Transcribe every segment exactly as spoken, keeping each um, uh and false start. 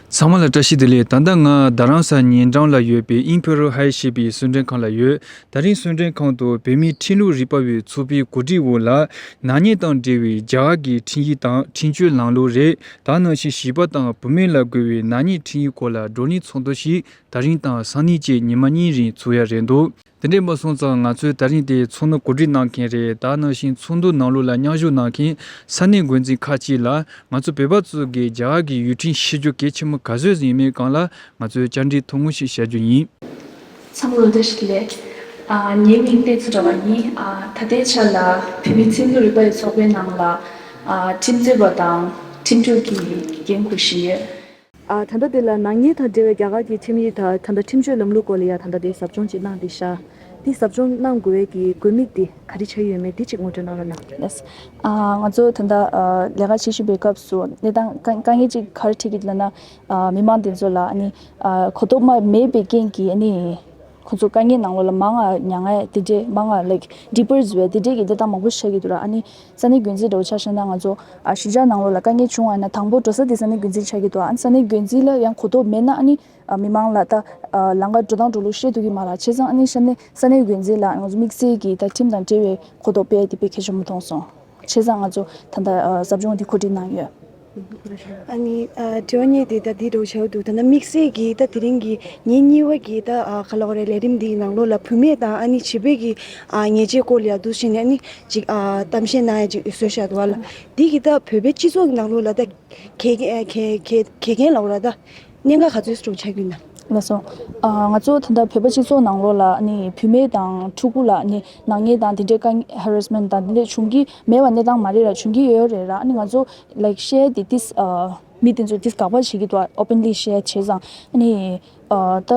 ཚང་མ་ལ་བཀྲ་ཤིས་བདེ་ལེགས། ད་ལྟ་ང་རྡ་རམ་ས་ཉེ་འགྲམ་ལ་ཡོད་པའི་ཨིམ་ཕི་རལ་ཧའི་ཞེས་པའི་གསོལ་མགྲོན་ཁང་ལ་ཡོད། ད་རིང་གསོལ་མགྲོན་ཁང་དུ་བོད་མིའི་ཁྲིམས་ལུགས་རིག་པ་བའི་ཚོགས་པའི་གོ་སྒྲིག་འོག་ལ། ནག་ཉེས་དང་འབྲེལ་བའི་རྒྱ་གར་གྱི་ཁྲིམས་ཡིག་དང་ཁྲིམས་གཅོད་ལམ་ལུགས་རེད། ད་ནང་བཞིན་བྱིས་པ་དང་བུད་མེད་ལ་དགོས་པའི་ནག་ཉེས་ཁྲིམས་ཡིག་སྐོར་ལ་བགྲོ་གླེང་ཚོགས་འདུ་ཞིག་ད་རིང་དང་སང་ཉིན་བཅས་ཉི་མ་གཉིས་རིང་ཚོགས་ཡ་རེད་འདུག་དེ་འདྲས་མ་སོང་ཙང་ང་ཚོས་ད་རིང་དེ་ཚོགས་འདུ་གོ་སྒྲིག་གནང་མཁན་རེད། ད་ནང་བཞིན་ཚོགས་འདུ་ནང་ལོགས་ལ་མཉམ་ཞུགས་གནང་མཁན་ས་གནས་འགོ་འཛིན་ཁག་ཅིག་ལ་ང་ཚོ་བོད་པ་ཚོ་གིས་རྒྱ་གར་གྱི་ཡུལ་ཁྲིམས་ཤེས་རྒྱུ་གལ་ཆེན་པོ་ག་ཚོད་ཡིན་མིན་སྒང་ལ་ང་ཚོས་བཅར་འདྲི་ཐུང་ངུ་ཞིག་བྱ་རྒྱུ་ཡིན། ཚང་མ་ལ་བཀྲ་ཤིས་བདེ་ལེགས། ཨ། ངའི་མིང་བསྟན་འཛིན་སྒྲོལ་མ་ཡིན། ཨ། ད་ལྟའི་ཆར་ལ་བོད་མིའི་ཁྲིམས་ལུགས་རིག་པ་ཡི་ཚོགས་པའི་ནང་ལ། ཨ། ཁྲིམས་རྩོད་པ་དང་ཁྲིམས་སྒྲུག་གི་འགན་འཁུར་བཞིན་ཡོད། ཨ། ད་ལྟ་དེ་ལ་ནག་ཉེས་དང་འབྲེལ་བའི་རྒྱ་གར་གྱི་ཁྲིམས་ཡིག་དང་ད་ལྟ་ཁྲིམས་གཅོད་ལམ་ལུགས་སྐོར་ལ་ཡ་ད་ལྟ་དེ་ཟབ་སྦྱོང་ཅིག་གནང་བསྡད་ཤག་དེ་ཟབ་སྦྱོང་གནང་དགོས་པའི་གི་དགོས་དམིགས་དེ་ག་རེ་ཆགས་ཡོད་མེད་དེ་ཅིག་ངོ་སྤྲོད་གནང་རོགས་གནང་། ལགས། ཨ། ང་ཚོ་ད་ལྟ་ཨ་ལས་ཀ་བྱེད་བཞིན་པའི་སྐབས་སུ་གནས་སྟངས་དཀའ་དཀའ་ངལ་ཅིག་ག་རེ་འཕྲད་ཀྱི་འདུག་ལབ་ན། ཨ། མི་མང་དེ་ཚོ་ལ་ཨ་ནི་ཨ་གོ་རྟོགས་མ་མེད་པའི་རྐྱེན་གྱིས་ཨ་ནི། ཁོ་ཚོ་དཀའ་ངལ་ནང་ལོགས་ལ་མང་ང་མྱ་ངན་དེ་འདྲས་མང་ང་ལའིཀ་ཌི་པར་བཟོ་བའི་དེ་འདྲས་ཀྱི་གནས་སྟངས་མང་པོ་ཤར་གྱི་འདུག་ར། ཨ་ནི་ས་གནས་འགོ་འཛིན་འདྲ་བོ་ཆ་བཞག་ན་ང་ཚོ་ཨ་གཞིས་ཆགས་ནང་ལོགས་ལ་དཀའ་ངལ་བྱུང་བ་ཡིན་ན་དང་པོ་འགྲོ་ས་དེ་ས་གནས་འགོ་འཛིན་ཆགས་ཀྱི་འདུག་ཨ་ནི་ས་གནས་འགོ་འཛིན་ལ་ཡང་གོ་རྟོགས་མེད་ན་ཨ་ནི་ཨ་མི་མང་ལ་ད་ཨ་ལམ་ཁ་འགྲོ་སྟངས་འགྲོ་ལུགས་ཤེས་ཐུབ་ཀྱི་མ་རེད། བྱས་ཙང་ཨ་ནི་ས་གནས་ས་གནས་འགོ་འཛིན་ལ་ང་ཚོ་དམིགས་བསལ་གྱི་ད་ཁྲིམས་དང་འབྲེལ་བའི་གོ་རྟོགས་སྤེལ་དེ་དཔེ་གལ་ཆེན་པོ་མཐོང་སོང་། བྱས་ཙང་ང་ཚོ་ད་ལྟ་ཨ་ཟབ་སྦྱོང་འདི་གོ་སྒྲིག་གནང་ཡོད། ཨ་ནི་ཨ་དྲི་བ་གཉིས་དེ་ད་འདི་འདྲ་བོ་ཆགས་འདུག་ད་ལྟ་དམིགས་བསལ་གྱིས་ད་དེ་རིང་གི་ཉིན་གཉིས་པ་གི་ད་ཨ་ག་ལབ་དགོས་རེད། ལས་རིམ་འདིའི་ནང་ལོགས་ལ་བུད་མེད་དང་ཨ་ནི་བྱིས་པའི་གི་ཨ་ཉེས་ཆད་སྐོར་ལ་ཡ་འདུག་བྱས་ནས་ཨ་ནི་ཅིག་ཨ་གཏམ་བཤད་གནང་ཡ་ཅིག་བཟོས་བཞག་འདུག་བ་ལ། འདི་གི་ད་བོད་པའི་སྤྱི་ཚོགས་ཀྱི་ནང་ལོགས་ལ་ད་གལ་གལ་གལ་གལ་གལ་ལབ་དགོས་རེད། ད་གནད་འགག་ག་ཚོད་ཅིག་ཆགས་ཀྱི་ཡོད་ན། ལགས་སོ། ཨ་ང་ཚོ་ད་ལྟ་བོད་པ་སྤྱི་ཚོགས་ནང་ལོགས་ལ་ཨ་ནི་བུད་མེད་དང་ཕྲུ་གུ་ལ་ཨ་ནི་ནག་ཉེས་དང་དེ་འདྲའི་དཀའ་ངལ་ཧེ་རེ་སི་མེན་ཊི་དང་དེ་འདྲའི་བྱུང་གི་མེད་པ་གནས་སྟངས་མ་རེད་ར། བྱུང་གི་ཡོད་རེད་ར། ཨ་ནི་ང་ཚོ་ལའིཀ་ཤེར་དེ་ཏིས་ཨ་མི་དེ་ཚོ་ཏིས་དགག་པ་བྱེད་ཀྱི་འདུག་ཨོ་པན་ལི་ཤེར་བྱས་ཙང་ཨ་ནི་ཨ་ད་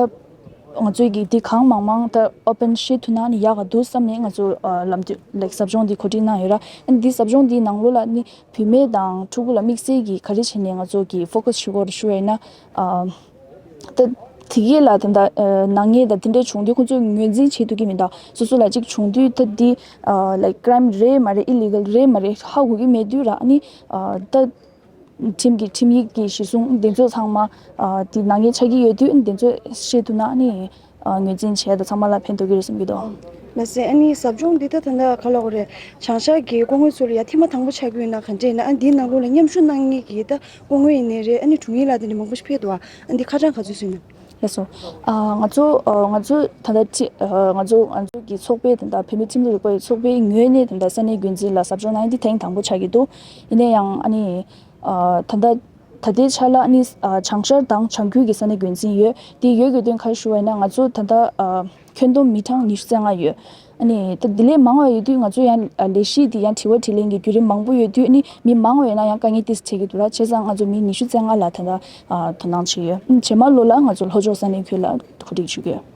ང་ཚོས་ཀྱི་འདི་གང་མང་མང་ད་ཨོ་པན་ཤེར་ཐུབ་ན་ཨ་ནི་ཡག་ག་འདུག་བསམ་ནས་ང་ཚོ་ཨ་ལམ་དུས་ལའིཀ་ཟབ་སྦྱོང་འདི་གོ་སྒྲིག་གནང་ཡོད་ར། ཨ་ནི་འདི་ཟབ་སྦྱོང་འདིའི་ནང་ལོགས་ལ་ཨ་ནི་བུད་མེད་དང་ཕྲུ་གུ་ལ་དམིགས་བསལ་གྱི་ག་རེ་བྱས་ནས་ང་ཚོ་གི་ཕོ་ཁ་སི་བྱེད་དགོས་རེད་ཞུ་བ་ཡིན་ན། ཨ་ད་དེ་གས་ལ་ད་ལྟ་ཨ་ནག་ཉེས་དང་དེ་འདྲ་བྱུང་དུས་ཁོ་ཚོས་ངོས་འཛིན་བྱེད་ཐུབ་ཀྱི་མི་འདུག་སོ་སོ་ལ་གཅིག་བྱུང་དུས་ད་འདི་ཨ་ལའིཀ་ཀི་རའིམ་རེད་མ་རེད་ཨི་ལི་གལ་རེད་མ་རེད་ཧ་གོ་གི་མེད་དུས་ར། ཨ་ནི་ཨ་ད་ཁྲིམས་ཀྱི་ཁྲིམས་ཡིག་གི་གཞི་བཟུང་འདི་ཚོ་ཚང་མ་ཨ་འདི་ནག་ཉེས་ཆགས་ཀྱི་ཡོད་དུས་འདི་ཚོ་ཤེས་ཐུབ་ན་ཨ་ནི་ཨ་ངོས་འཛིན་བྱས་ད་ཚང་མ་ལ་ཕན་ཐོགས་ཀྱི་རེད་བསམ་གྱི་འདུག་ལགས་སེ། ཨ་ནི་ཟབ་སྦྱོང་འདི་ད་ད་ལྟ་ག་ལབ་དགོས་རེད། བྱང་ཤར་གྱི་སྐུ་ངོ་ཚོ་ལ་ཡ་ཐེངས་མ་དང་པོ་ཆགས་ཀྱི་ཡོད་ན་ག་འདྲས་ཡིན་ན། ཨ་འདིའི་ནང་ལོགས་ལ་མཉམ་ཞུགས་གནང་མཁན་གྱི་ད་སྐུ་ངོ་ཡིན་ནའི་རེད། ཨ་ནི་དྲུང་ཡིག་ལགས་དེ་འདྲ་མང་པོ་ཞིག་ཕེབས་འདུག་ཨ་འདི་ཁ་གྲངས་ག་ཚོད་ཟིན་ན། ལགས་སོ། ཨ་ང་ཚོ་ཨ་ང་ཚོ་ད་ལྟ་ཅི་ཨ་ང་ཚོ་ང་ཚོ་གི་ཚོགས་པའི་ད་ལྟ་བོད་མི་ཁྲིམས་ལུགས་རིག་པ་ཡི་ཚོགས་པའི་ངོས་ནས་ད་ལྟ་ས་གནས་འགོ་འཛིན་ལ་ཟབ་སྦྱོང་གནང་ཡ་འདི་ཐེངས་དང་པོ་ཆགས་ཀྱི་འདུག་ཡིན་ན་ཡང་ཨ་ནི་ཨ་ད་ལྟ་ད་ལྟའི་ཆ་ལ་ཨ་ནི་ཨ་བྱང་ཤར་དང་བྱང་ཁུལ་གྱི་ས་གནས་འགོ་འཛིན་ཡོད། དེ་ཡོད་དགོས་དོན་ག་རེ་ཞུ་བ་ཡིན་ན་ང་ཚོ་ད་ལྟ་ཨ་ཁྱོན་བསྡོམས་མི་གྲངས་ཉི་ཤུ་རྩ་ལྔ་ཡོད། ཨ་ནི་ད་དེ་ལས་མང་བ་ཡོད་དུས་ང་ཚོ་ཡང་ཨ་ལས་གཞི་འདི་ཡང་དྲི་བ་དྲིས་ལན་གྱི་བརྒྱུད་རིམ་མང་པོ་ཡོད་དུས་ཨ་ནི་མི་མང་བ་ཡོད་ན་ཡང་དཀའ་ངལ་ཏོག་ཙམ་འཕྲད་ཀྱི་འདུག་ར། བྱས་ཙང་ང་ཚོ་མི་ཉི་ཤུ་རྩ་ལྔ་ལ་ད་ལྟ་ཨ་དོ་སྣང་བྱེད་ཀྱི་ཡོད། ཨ་རྗེས་མ་ལོ་ལ་ང་ཚོ་ལྷོ་ཕྱོགས་ས་གནས་ཁུལ་ལ་གོ་སྒྲིག་ཞུ་གི་ཡོད།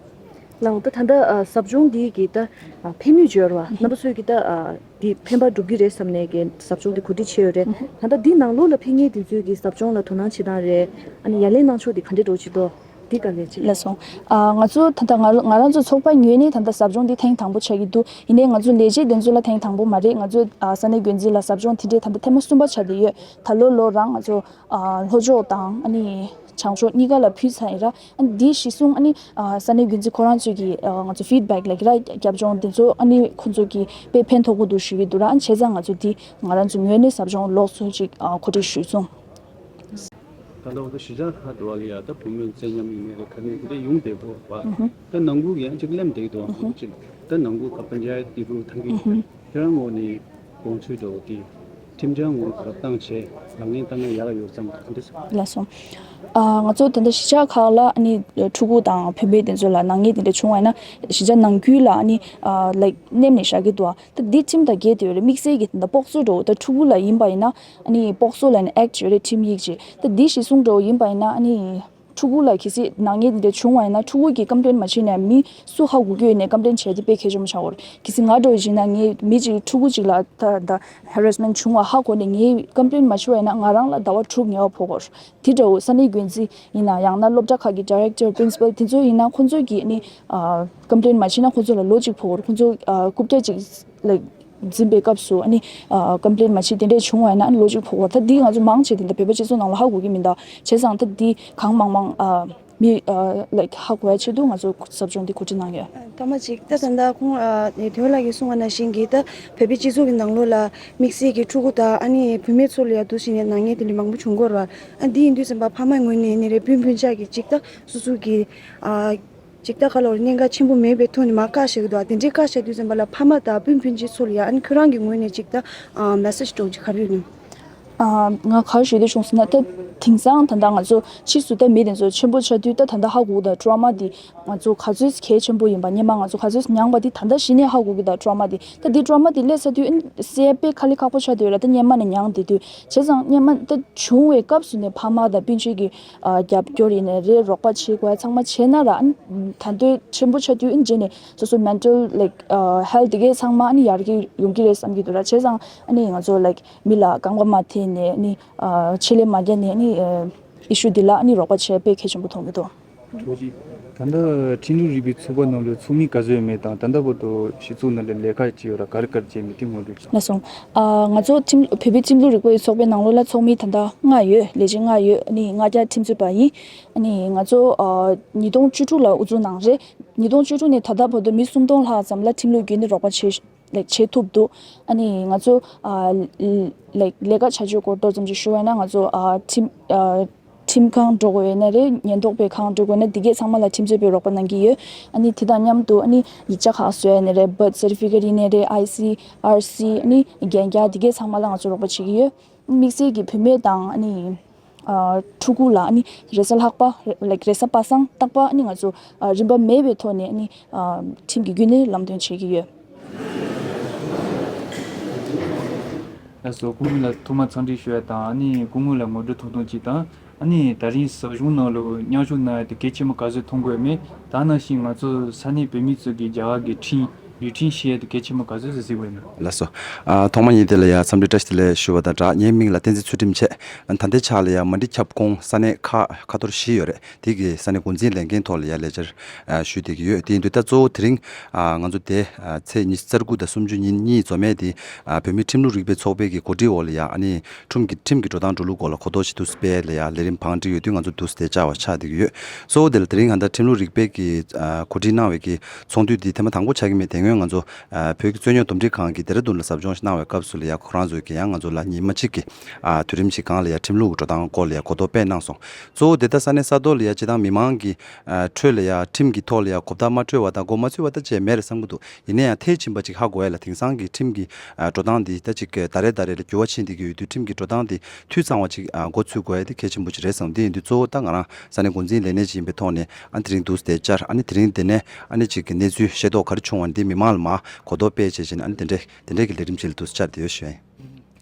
ལགས་འོང་། ད་ད་ལྟ་ཨ་ཟབ་སྦྱོང་འདི་གི་ད་ཨ་ཕན་ནུས་ཅིག་ཡོད་རེད་བ། རྣམ་པ་ཚོས་ཀྱི་ད་ཨ་འདི་ཕན་པ་སྒྲུབ་ཀྱི་རེད་བསམ་ནས་ཀྱི་ཟབ་སྦྱོང་འདི་གོ་སྒྲིག་བྱས་ཡོད་རེད། ད་ལྟ་འདི་ནང་ལོགས་ལ་ཕེབས་མཁན་དེ་ཚོས་ཀྱི་ཟབ་སྦྱོང་ལ་དོ་སྣང་བྱེད་སྟངས་རེད། ཨ་ནི་ཡ་ལན་གནང་ཕྱོགས་འདི་ག་འདྲས་འགྲོ་བྱེད་དོ། འདི་ག་ལས་བྱེད། ལགས་སོ། ཨ་ང་ཚོ་ད་ལྟ་ང་ང་རང་ཚོ་ཚོགས་པ་ངོས་ནས་ད་ལྟ་ཟབ་སྦྱོང་འདི་ཐེངས་དང་པོ་ཆགས་ཀྱི་འདུག་ཡིན་ནའི་ང་ཚོ་ལས་བྱེད་དེ་ཚོ་ལ་ཐེངས་དང་པོ་མ་རེད། ང་ཚོ་ཨ་ས་གནས་འགོ་འཛིན་ལ་ཟབ་སྦྱོང་དེ་འདྲས་ད་ལྟ་ཐེངས་མ་གསུམ་པ་ཆགས་བསྡད་ཡོད། ད་ལོ་ལོ་རང་ང་ཚོ་ཨ་ལྷོ་ཕྱོགས་དང་ཨ་ནི་བྱང་ཕྱོགས་གཉིས་ཀ་ལ་ཕུལ་ཚར་ཡིན་ར། ཨ་ནི་འདི་གཞི་བཟུང་ཨ་ནི་ཨ་ས་གནས་འགོ་འཛིན་ཁོ་རང་ཚོས་ཀྱི་ཨ་ང་ཚོ་ཕིཌ་བེག་ལབ་ཀྱི་ར་རྒྱབ་ལྗོངས་དེ་ཚོ་ཨ་ནི་ཁོ་ཚོ་གི་དཔེ་ཕན་ཐོགས་པོ་འདུག་ཞུ་གི་འདུག་ར། ཨ་ནི་བྱས་ཙང་ང་ཚོ་འདི་ང་རང་ཚོ་ངོས་ནས་ཟབ་སྦྱོང་ལོགས་སུ་ཅིག་ཨ་གོ་སྒྲིག་ཞུས་སོང་། ད་ལྟ་འོ་ད་གཞིས་ཆགས་ཁག་འགྲོ་བ་ལ་ཡ་ད་བུ་མོའི་མཚན་ཉམས་ཡིན་ནའི་རེད། ག་ནས་ག་རེ་ཡོང་བསྡད་ཡོད་པ། ད་ནང་ཁུལ་ཡང་ཅིག་གླེམ་བསྡད་ཀྱི་འདུག་ཨ་ཧུ། ཅིག་ད་ནང་ཁུལ་ག་པན་ཅ་ཡད་དེ་རུ་ཐང་གི་ཨ་ཧུ། ཁྱེད་རང་ངོས་ནས་དགོངས་ཚུལ་འདྲ་བོ་དེ་ཁྲིམས་འཆར་ངོས་ལ་བཏང་བྱས་ལག་ལེན་བསྟར་ན་ཡག་ཡོད་བསམ་གི་འདུག་ལགས་སོ། ཨ་ང་ཚོ་ད་ལྟ་གཞིས་ཆགས་ཁག་ལ་ཨ་ནི་ཕྲུ་གུ་དང་བུད་མེད་དེ་ཚོ་ལ་ནག་ཉེས་དེ་འདྲ་བྱུང་བ་ཡིན་ན་གཞིས་ཆགས་ནང་ཁུལ་ལ་ཨ་ནི་ཨ་ལའིཀ་མནན་ནས་བཞག་གི་འདུག་ད་འདི་ཁྲིམས་དང་འགལ་དེ་ཡོད་རེད། དམིགས་བསལ་གྱི་ད་ལྟ་སྤོག་ཚོ་འདྲ་བོ་ད་ཕྲུ་གུ་ལ་ཡིན་པ་ཡིན་ན་ཨ་ནི་སྤོག་ཚོ་ལབ་ནས་ཨེཀཊ་ཡོད་རེད། ཁྲིམས་ཡིག་ཅིག་ད་འདི་གཞི་བཟུང་འདྲ་བོ་ཡིན་པ་ཡིན་ན་ཨ་ནི་ཕྲུ་གུ་ལ་གལ་སྲིད་ནག་ཉེས་འདི་འདྲ་བྱུང་བ་ཡིན་ན་ཕྲུ་གུ་གིས་ཀམ་པི་ལེན་མ་བྱས་ནས་མི་སུ་ཧ་གོ་གི་ཡོད་ནས་ཀམ་པི་ལེན་བྱས་ཏེ་དཔེ་གལ་ཆེན་པོ་ཆགས་ཡོད་རེད། གལ་སྲིད་ང་འདྲ་བོ་ཡིན་ན་ངའི་མི་གཅིག་ཕྲུ་གུ་གཅིག་ལ་ད་ད་ཧེ་རེ་སི་མེན་ཊི་བྱུང་བ་ཧ་གོ་ནས་ངས་ཀམ་པི་ལེན་མ་བྱས་པ་ཡིན་ན་ང་རང་ལ་ཟླ་བ་དྲུག་ཉེས་པ་ཕོག་གི་ཡོད་རེད། དེ་འདྲ་བོ་ས་གནས་འགོ་འཛིན་ཡིན་ན་ཡང་ན་སློབ་གྲྭ་ཁག་གི་ཌི་རེག་ཊར་པི་རིན་སི་པལ་དེ་ཚོ་ཡིན་ན་ཁོང་ཚོས་ཀྱིས་ནི་ཀམ་པི་ལེན་མ་བྱས་ན་ཁོང་ཚོ་ལ་ལོ་གཅིག་ཕོག་གི་ཡོད་རེད། ཁོང་ཚོ་རྐུབ་བཀྱག་གཅིག་ལ་ འཛིན་པའི་སྐབས་སུ་ཨ་ནི་ཀམ་པི་ལེན་མ་བྱེད་དེ་འདྲས་བྱུང་བ་ཡིན་ན་ཨ་ནི་ལོ་གཅིག་ཕོག་པ། ད་འདི་ང་ཚོ་མང་ཆེ་དེ་འདྲ་བོད་པའི་སྤྱི་ཚོགས་ནང་ལ་ཧ་གོ་གི་མི་འདུག་བྱས་ཙང་ད་འདི་གང་མང་མང་ཨ་མི་ཨ་like ཧ་གོ་ཡ་ཆེད་དུ་ང་ཚོ་ཟབ་སྦྱོང་འདི་གོ་སྒྲིག་གནང་ཡོད། ཐ་མ་གཅིག་ད་ད་ལྟ་ཁོང་ཨ་ནི་དོན་ལགས་ཀྱིས་གསུངས་པ་ནང་བཞིན་གྱི་ད་བོད་པའི་སྤྱི་ཚོགས་ཀྱི་ནང་ལོགས་ལ་དམིགས་བསལ་གྱི་ཕྲུ་གུ་དང་ཨ་ནི་བུད་མེད་ཚོ་ལ་ཡ་འདུག་བྱས་ནས་ནག་ཉེས་དེ་འདྲ་མང་པོ་བྱུང་གི་ཡོད་རེད་བ། ཨ་འདི་ཡིན་དུས་ཙམ་པ་ཕ་མའི་ངོས་ནས་ནི་རེད་སྤུན་སྤུན་ཆ་གི་གཅིག་ད་སོ་སོ་གི་ཨ་ཅིག་ད་ག་ལོར་གནད་འགག་ཆེན་པོ་མེད་པའི་ཐོག་ནས་མར་བཀག་བཞག་གི་འདུག་དེ་འདྲའི་བཀག་བཞག་དུས་ཙམ་པ་ལ་ཕ་མ་དང་སྤུན་སྤུན་མཆེད་ཚོ་ལ་ཡ་ཨ་ནི་ཁྱོད་རང་གི་ངོས་ནས་ཅིག་ད་ཨ་མེ་སེ་ཇི་འདྲ་བོ་ཅིག་ག་རེ་ཡོད་ན། ཨ་ང་ག་རེ་ཞུ་འདོད་བྱུང་ཟེར་ན་ད་དེང་སང་ད་ལྟ་ང་ཚོ་ཕྱིས་སུ་ད་མི་དེ་ཚོ་ཆེན་པོ་ཆགས་དུས་ད་ད་ལྟ་ཧ་གོ་གི་ད་ཊོ་ར་མ་དེ་ང་ཚོ་ག་ཚོད་གལ་ཆེན་པོ་ཡིན་པ་སྔོན་མ་ང་ཚོ་ག་ཚོད་མྱངས་པ་དེ་ད་ལྟ་གཞི་ནས་ཧ་གོ་གི་ད་ཊོ་ར་མ་དེ་ད་དེ་ཊོ་ར་མ་དེ་སླེབས་ཚར་དུས་ཨ་ནི་སེལ་དཔེ་དཀའ་ལས་ཁག་པོ་ཆགས་དུས་ལ་ད་སྔོན་མ་ནས་མྱངས་བསྡད་དུས་བྱས་ཙང་སྔོན་མ་ད་བྱུང་བའི་སྐབས་སུ་ནས་ཕ་མ་དང་སྤུན་མཆེད་ཀྱི་ཨ་རྒྱབ་སྐྱོར་ཡིན་ནའི་རེད་རོགས་པ་བྱེད་དགོས་ཚང་མ་བྱས་ན་ར་ཨ་ནི་ད་དུང་ཆེན་པོ་ཆགས་དུས་ཨ་ནི་རྗེས་ནས་སོ་སོ་མེན་ཊལ་ལའིཀ་ཧེལ་ཐི་དེ་གས་ཚང་མ་ཨ་ནི་ཡར་རྒྱས་ཡོང་གི་རེད་བསམ་གྱི་འདུག་ར། བྱས་ཙང་ཨ་ནི་ང་ཚོ་ལའིཀ་མི་ལ་རྐང་པ་མ་འཐེན་ནས་ཨ་ནི་ཆེད་ལས་མ་རྒྱག་ནས་ཨ་ནི་ཨི་ཤུ་འདི་ལ་ཨ་ནི་རོགས་པ་བྱས་དཔེ་གལ་ཆེན་པོ་མཐོང་གི་འདུག་ད་ལྟ་ཁྲིམས་ལུགས་རིག་པའི་ཚོགས་པ་ནང་ལ་ཚོགས་མི་ག་ཚོད་ཡོད་མེད་དང་ད་ལྟ་བར་དུ་གཞི་ཚོགས་ནང་ལ་ལས་ཀ་བྱས་ཡོད་ར་ག་རེ་ག་རེ་བྱས་མེད་དེ་ངོ་སྤྲོད་ཅིག་ལགས་སོ། ཨ་ང་ཚོ་ཁྲིམས་བོད་པའི་ཁྲིམས་ལུགས་རིག་པའི་ཚོགས་པའི་ནང་ལོགས་ལ་ཚོགས་མི་ད་ལྟ་ལྔ་ཡོད། ལས་བྱེད་ལྔ་ཡོད། ཨ་ནི་ལྔ་བརྒྱ་ཁྲིམས་རྩོད་པ་ཡིན། ཨ་ནི་ང་ཚོ་ཨ་ཉིས་སྟོང་བཅུ་དྲུག་ལ་དབུ་འཛུགས་གནང་རེད། ཉིས་སྟོང་བཅུ་དྲུག་ནས་ད་ལྟ་བར་དུ་མི་སུམ་སྟོང་ལྷག་ཙམ་ལ་ཁྲིམས་ལུགས་བརྒྱུད་ནས་རོགས་པ་བྱས་ལེགས་བྱེད་ཐུབ་འདུག་ཨ་ནི་ང་ཚོ་ཨ་ལེགས་ལས་ཀ་བྱ་སྤྱོད་སྐོར་ཏོག་ཙམ་ཅིག་ཞུ་བ་ཡིན་ན་ང་ཚོ་ཨ་ཁྲིམས་ཨ་ཁྲིམས་ཁང་འགྲོ་དགོས་ཡོད་ན་རེད། ཉེན་རྟོག་པའི་ཁང་འགྲོ་དགོས་ན་འདི་གས་ཚང་མ་ལ་ཁྲིམས་རྩོད་པའི་རོགས་པ་གནང་གི་ཡོད། ཨ་ནི་དེ་དང་མཉམ་དུ་ཨ་ནི་ཡིག་ཆ་ཁག་བཟོ་ཡ་ཡིན་ན་རེད། བར་ཐི་སར་ཊི་ཕི་ཀེ་ཊི་ཡིན་ན་རེད། ཨའི་སི་ཨར་སི་ཨ་ནི་རྒྱན་རྒྱག་འདི་གས་ཚང་མ་ལ་ང་ཚོ་རོགས་པ་བྱེད་ཀྱི་ཡོད། དམིགས་བསལ་གྱི་བུད་མེད་དང་ཨ་ནི་ཨ་ཕྲུ་གུ་ལ་ཨ་ནི་རེས་གཟའ་ལྷག་པ་ལའིཀ་རེས་གཟའ་པ་སངས་རྟག་པར་ཨ་ནི་ང་ཚོ་ཨ་རིན་པ་མེད་པའི་ཐོག་ནས་ཨ་ནི་ཨ་ཁྲིམས་ཀྱི་བརྒྱུད་ནས་ལམ་སྟོན་བྱེད་ཀྱི་ཡོད། ལགས་སོ། སྐུ་ངོ་ལ་ཐོག་མར་འཚམས་འདྲི་ཞུ་ཡ་དང་ཨ་ནི་སྐུ་ངོ་ལ་ངོ་སྤྲོད་ཐུང་ཐུང་ཅིག་དང་ཨ་ནི་ད་རིང་ཟབ་སྦྱོང་ནང་ལ་མཉམ་ཞུགས་གནང་ཡ་དེ་གལ་ཆེན་པོ་ག་ཚོད་མཐོང་གི་ཡོད་མེད་དེ་ནང་བཞིན་ང་ཚོ་ས་གནས་བོད་མི་ཚོ་གི་རྒྱ་གར་གྱི་ཁྲིམས་ལུགས་ཁྲིམས་ཤེས་ཡ་དེ་གལ་ཆེན་པོ་ག་ཚོད་ཟེར་གཟིགས་པ་ཡིན་ན། ལགས་སོ། ཨ་ཐོག་མ་ཉིད་དེ་ལ་ཡ་འཚམས་འདྲི་བཀྲ་ཤིས་བདེ་ལེགས་ཞུ་བ་དང་སྦྲགས་ངའི་མིང་ལ་བསྟན་འཛིན་ཚུལ་ཁྲིམས་བྱས། ད་ལྟའི་ཆ་ལ་ཡ་མ་འདྲི་ཁྱབ་ཁོངས་ས་གནས་ཁག་ཁ་ཐོར་བཞི་ཡོད་རེད། དེ་གི་ས་གནས་འགོ་འཛིན་ལས་འགན་ཐོག་ལ་ཡ་ལས་འཆར་ཨ་ཞུས་བསྡད་ཀྱི་ཡོད། དེ་ཡིན་དུས་ད་གཙོ་བོ་དེ་རིང་ཨ་ང་ཚོ་དེ་ཨ་ཚེས་ཉི་ཤུ་རྩ་དགུ་དང་སུམ་ཅུ་ཉིན་གཉིས་འཛོམས་མེད་དེ་ཨ་བོད་མིའི་ཁྲིམས་ལུགས་རིག་པའི་ཚོགས་པའི་གི་གོ་སྒྲིག་འོག་ལ་ཡ་ཨ་ནི་ཁྲིམས་ཀྱི་ཁྲིམས་ཀྱི་འགྲོ་སྟངས་འགྲོ་ལུགས་སྐོར་ལ་གོ་རྟོགས་ཤིག་འདུག་སྤེལ་ལ་ཡ་ལས་རིམ་བང་སྒྲིག་ཡོད་དུས་ང་ཚོ་འདུག་སེ་བཅར་བ་ཆགས་བསྡད་ཀྱི་ཡོད། གཙོ་བོ་དེ་ལ་དེ་རིང་ང་ཚོ་ཁྲིམས་ལུགས་རིག་པའི་གི་ཨ་གོ་སྒྲིག་གནང་བའི་གི་ཚོགས་འདུ་འདི་ཐེངས་མ་དང་པོ་ཆགས་ཀྱི་མེད། དེ་སྔོན་ང་ཚོ་ཨ་བོད་ཀྱི་རྩོད་རྙོག་འདུམ་འགྲིག་ཁང་གིས་ལྡེ་ར་ལྡུན་ལ་ཟབ་སྦྱོང་ཞིག་གནང་བའི་སྐབས་སུ་ལ་ཡ་ཁོ་རང་ཚོས་ཀྱི་ཡང་ང་ཚོ་ལ་ཉི་མ་གཅིག་གི་ཨ་དུས་རིམ་ཞིག་སྒང་ལ་ཡ་ཁྲིམས་ལུགས་ཀྱི་འགྲོ་སྟངས་སྐོར་ལ་ཡ་གོ་རྟོགས་སྤེལ་གནང་སོང་། གཙོ་བོ་དེ་ལྟ་ས་གནས་ས་ཐོག་ལ་ཡ་སྤྱི་བཏང་མི་མང་གི་ཨ་ཁྲོད་ལ་ཡ་ཁྲིམས་ཀྱི་ཐོག་ལ་ཡ་གོ་བརྡ་མ་འཕྲོད་པ་དང་མགོ་མ་ཚོས་པ་ད་བྱས་མེད་རེད་བསམ་གྱི་འདུག་ཡིན་ན་ཡང་ཐེངས་ཕྱིན་པ་ཅིག་ཧ་གོ་ཡ་ལ་དེང་སང་གི་ཁྲིམས་ཀྱི་ཨ་འགྲོ་སྟངས་འདི་ད་ཅིག་ད་རེས་ད་རེས་ལ་འགྱུར་བ་ཕྱིན་བསྡད་ཀྱི་ཡོད་དུས་ཁྲིམས་ཀྱི་འགྲོ་སྟངས་འདི་འཐུས་ཚང་བ་ཅིག་ཨ་འགོ་ཚུགས་དགོས་ཡ་དེ་གལ་ཆེན་པོ་ཅིག་རེད་བསམ། དེ་ཡིན་དུས་གཙོ་བོ་ད་ང་རང་ས་གནས་འགོ་འཛིན་ལས་སྣེ་ཅིག་ཡིན་པའི་ཐོག་ནས་ཨ་དེ་རིང་འདུག་སེ་བཅར། ཨ་ནི་དེ་རིང་འདི་ནས་ཨ་ནི་ཅིག་གི་གནས་ཚུལ་ཤེས་རྟོགས་ག་རེ་བྱུང་བ་འདི་མི་མང་ལ་མར་གོ་རྟོགས་སྤེལ་བྱས་བྱས་ནས་ཨ་ནི་དེ་འདྲའི་དེ་འདྲའི་གི་ལས་རིམ་ཅིག་ལ་འདུག་སེ་བཅར་བསྡད་ཡོད་ཞུ་ཡ་ཡིན།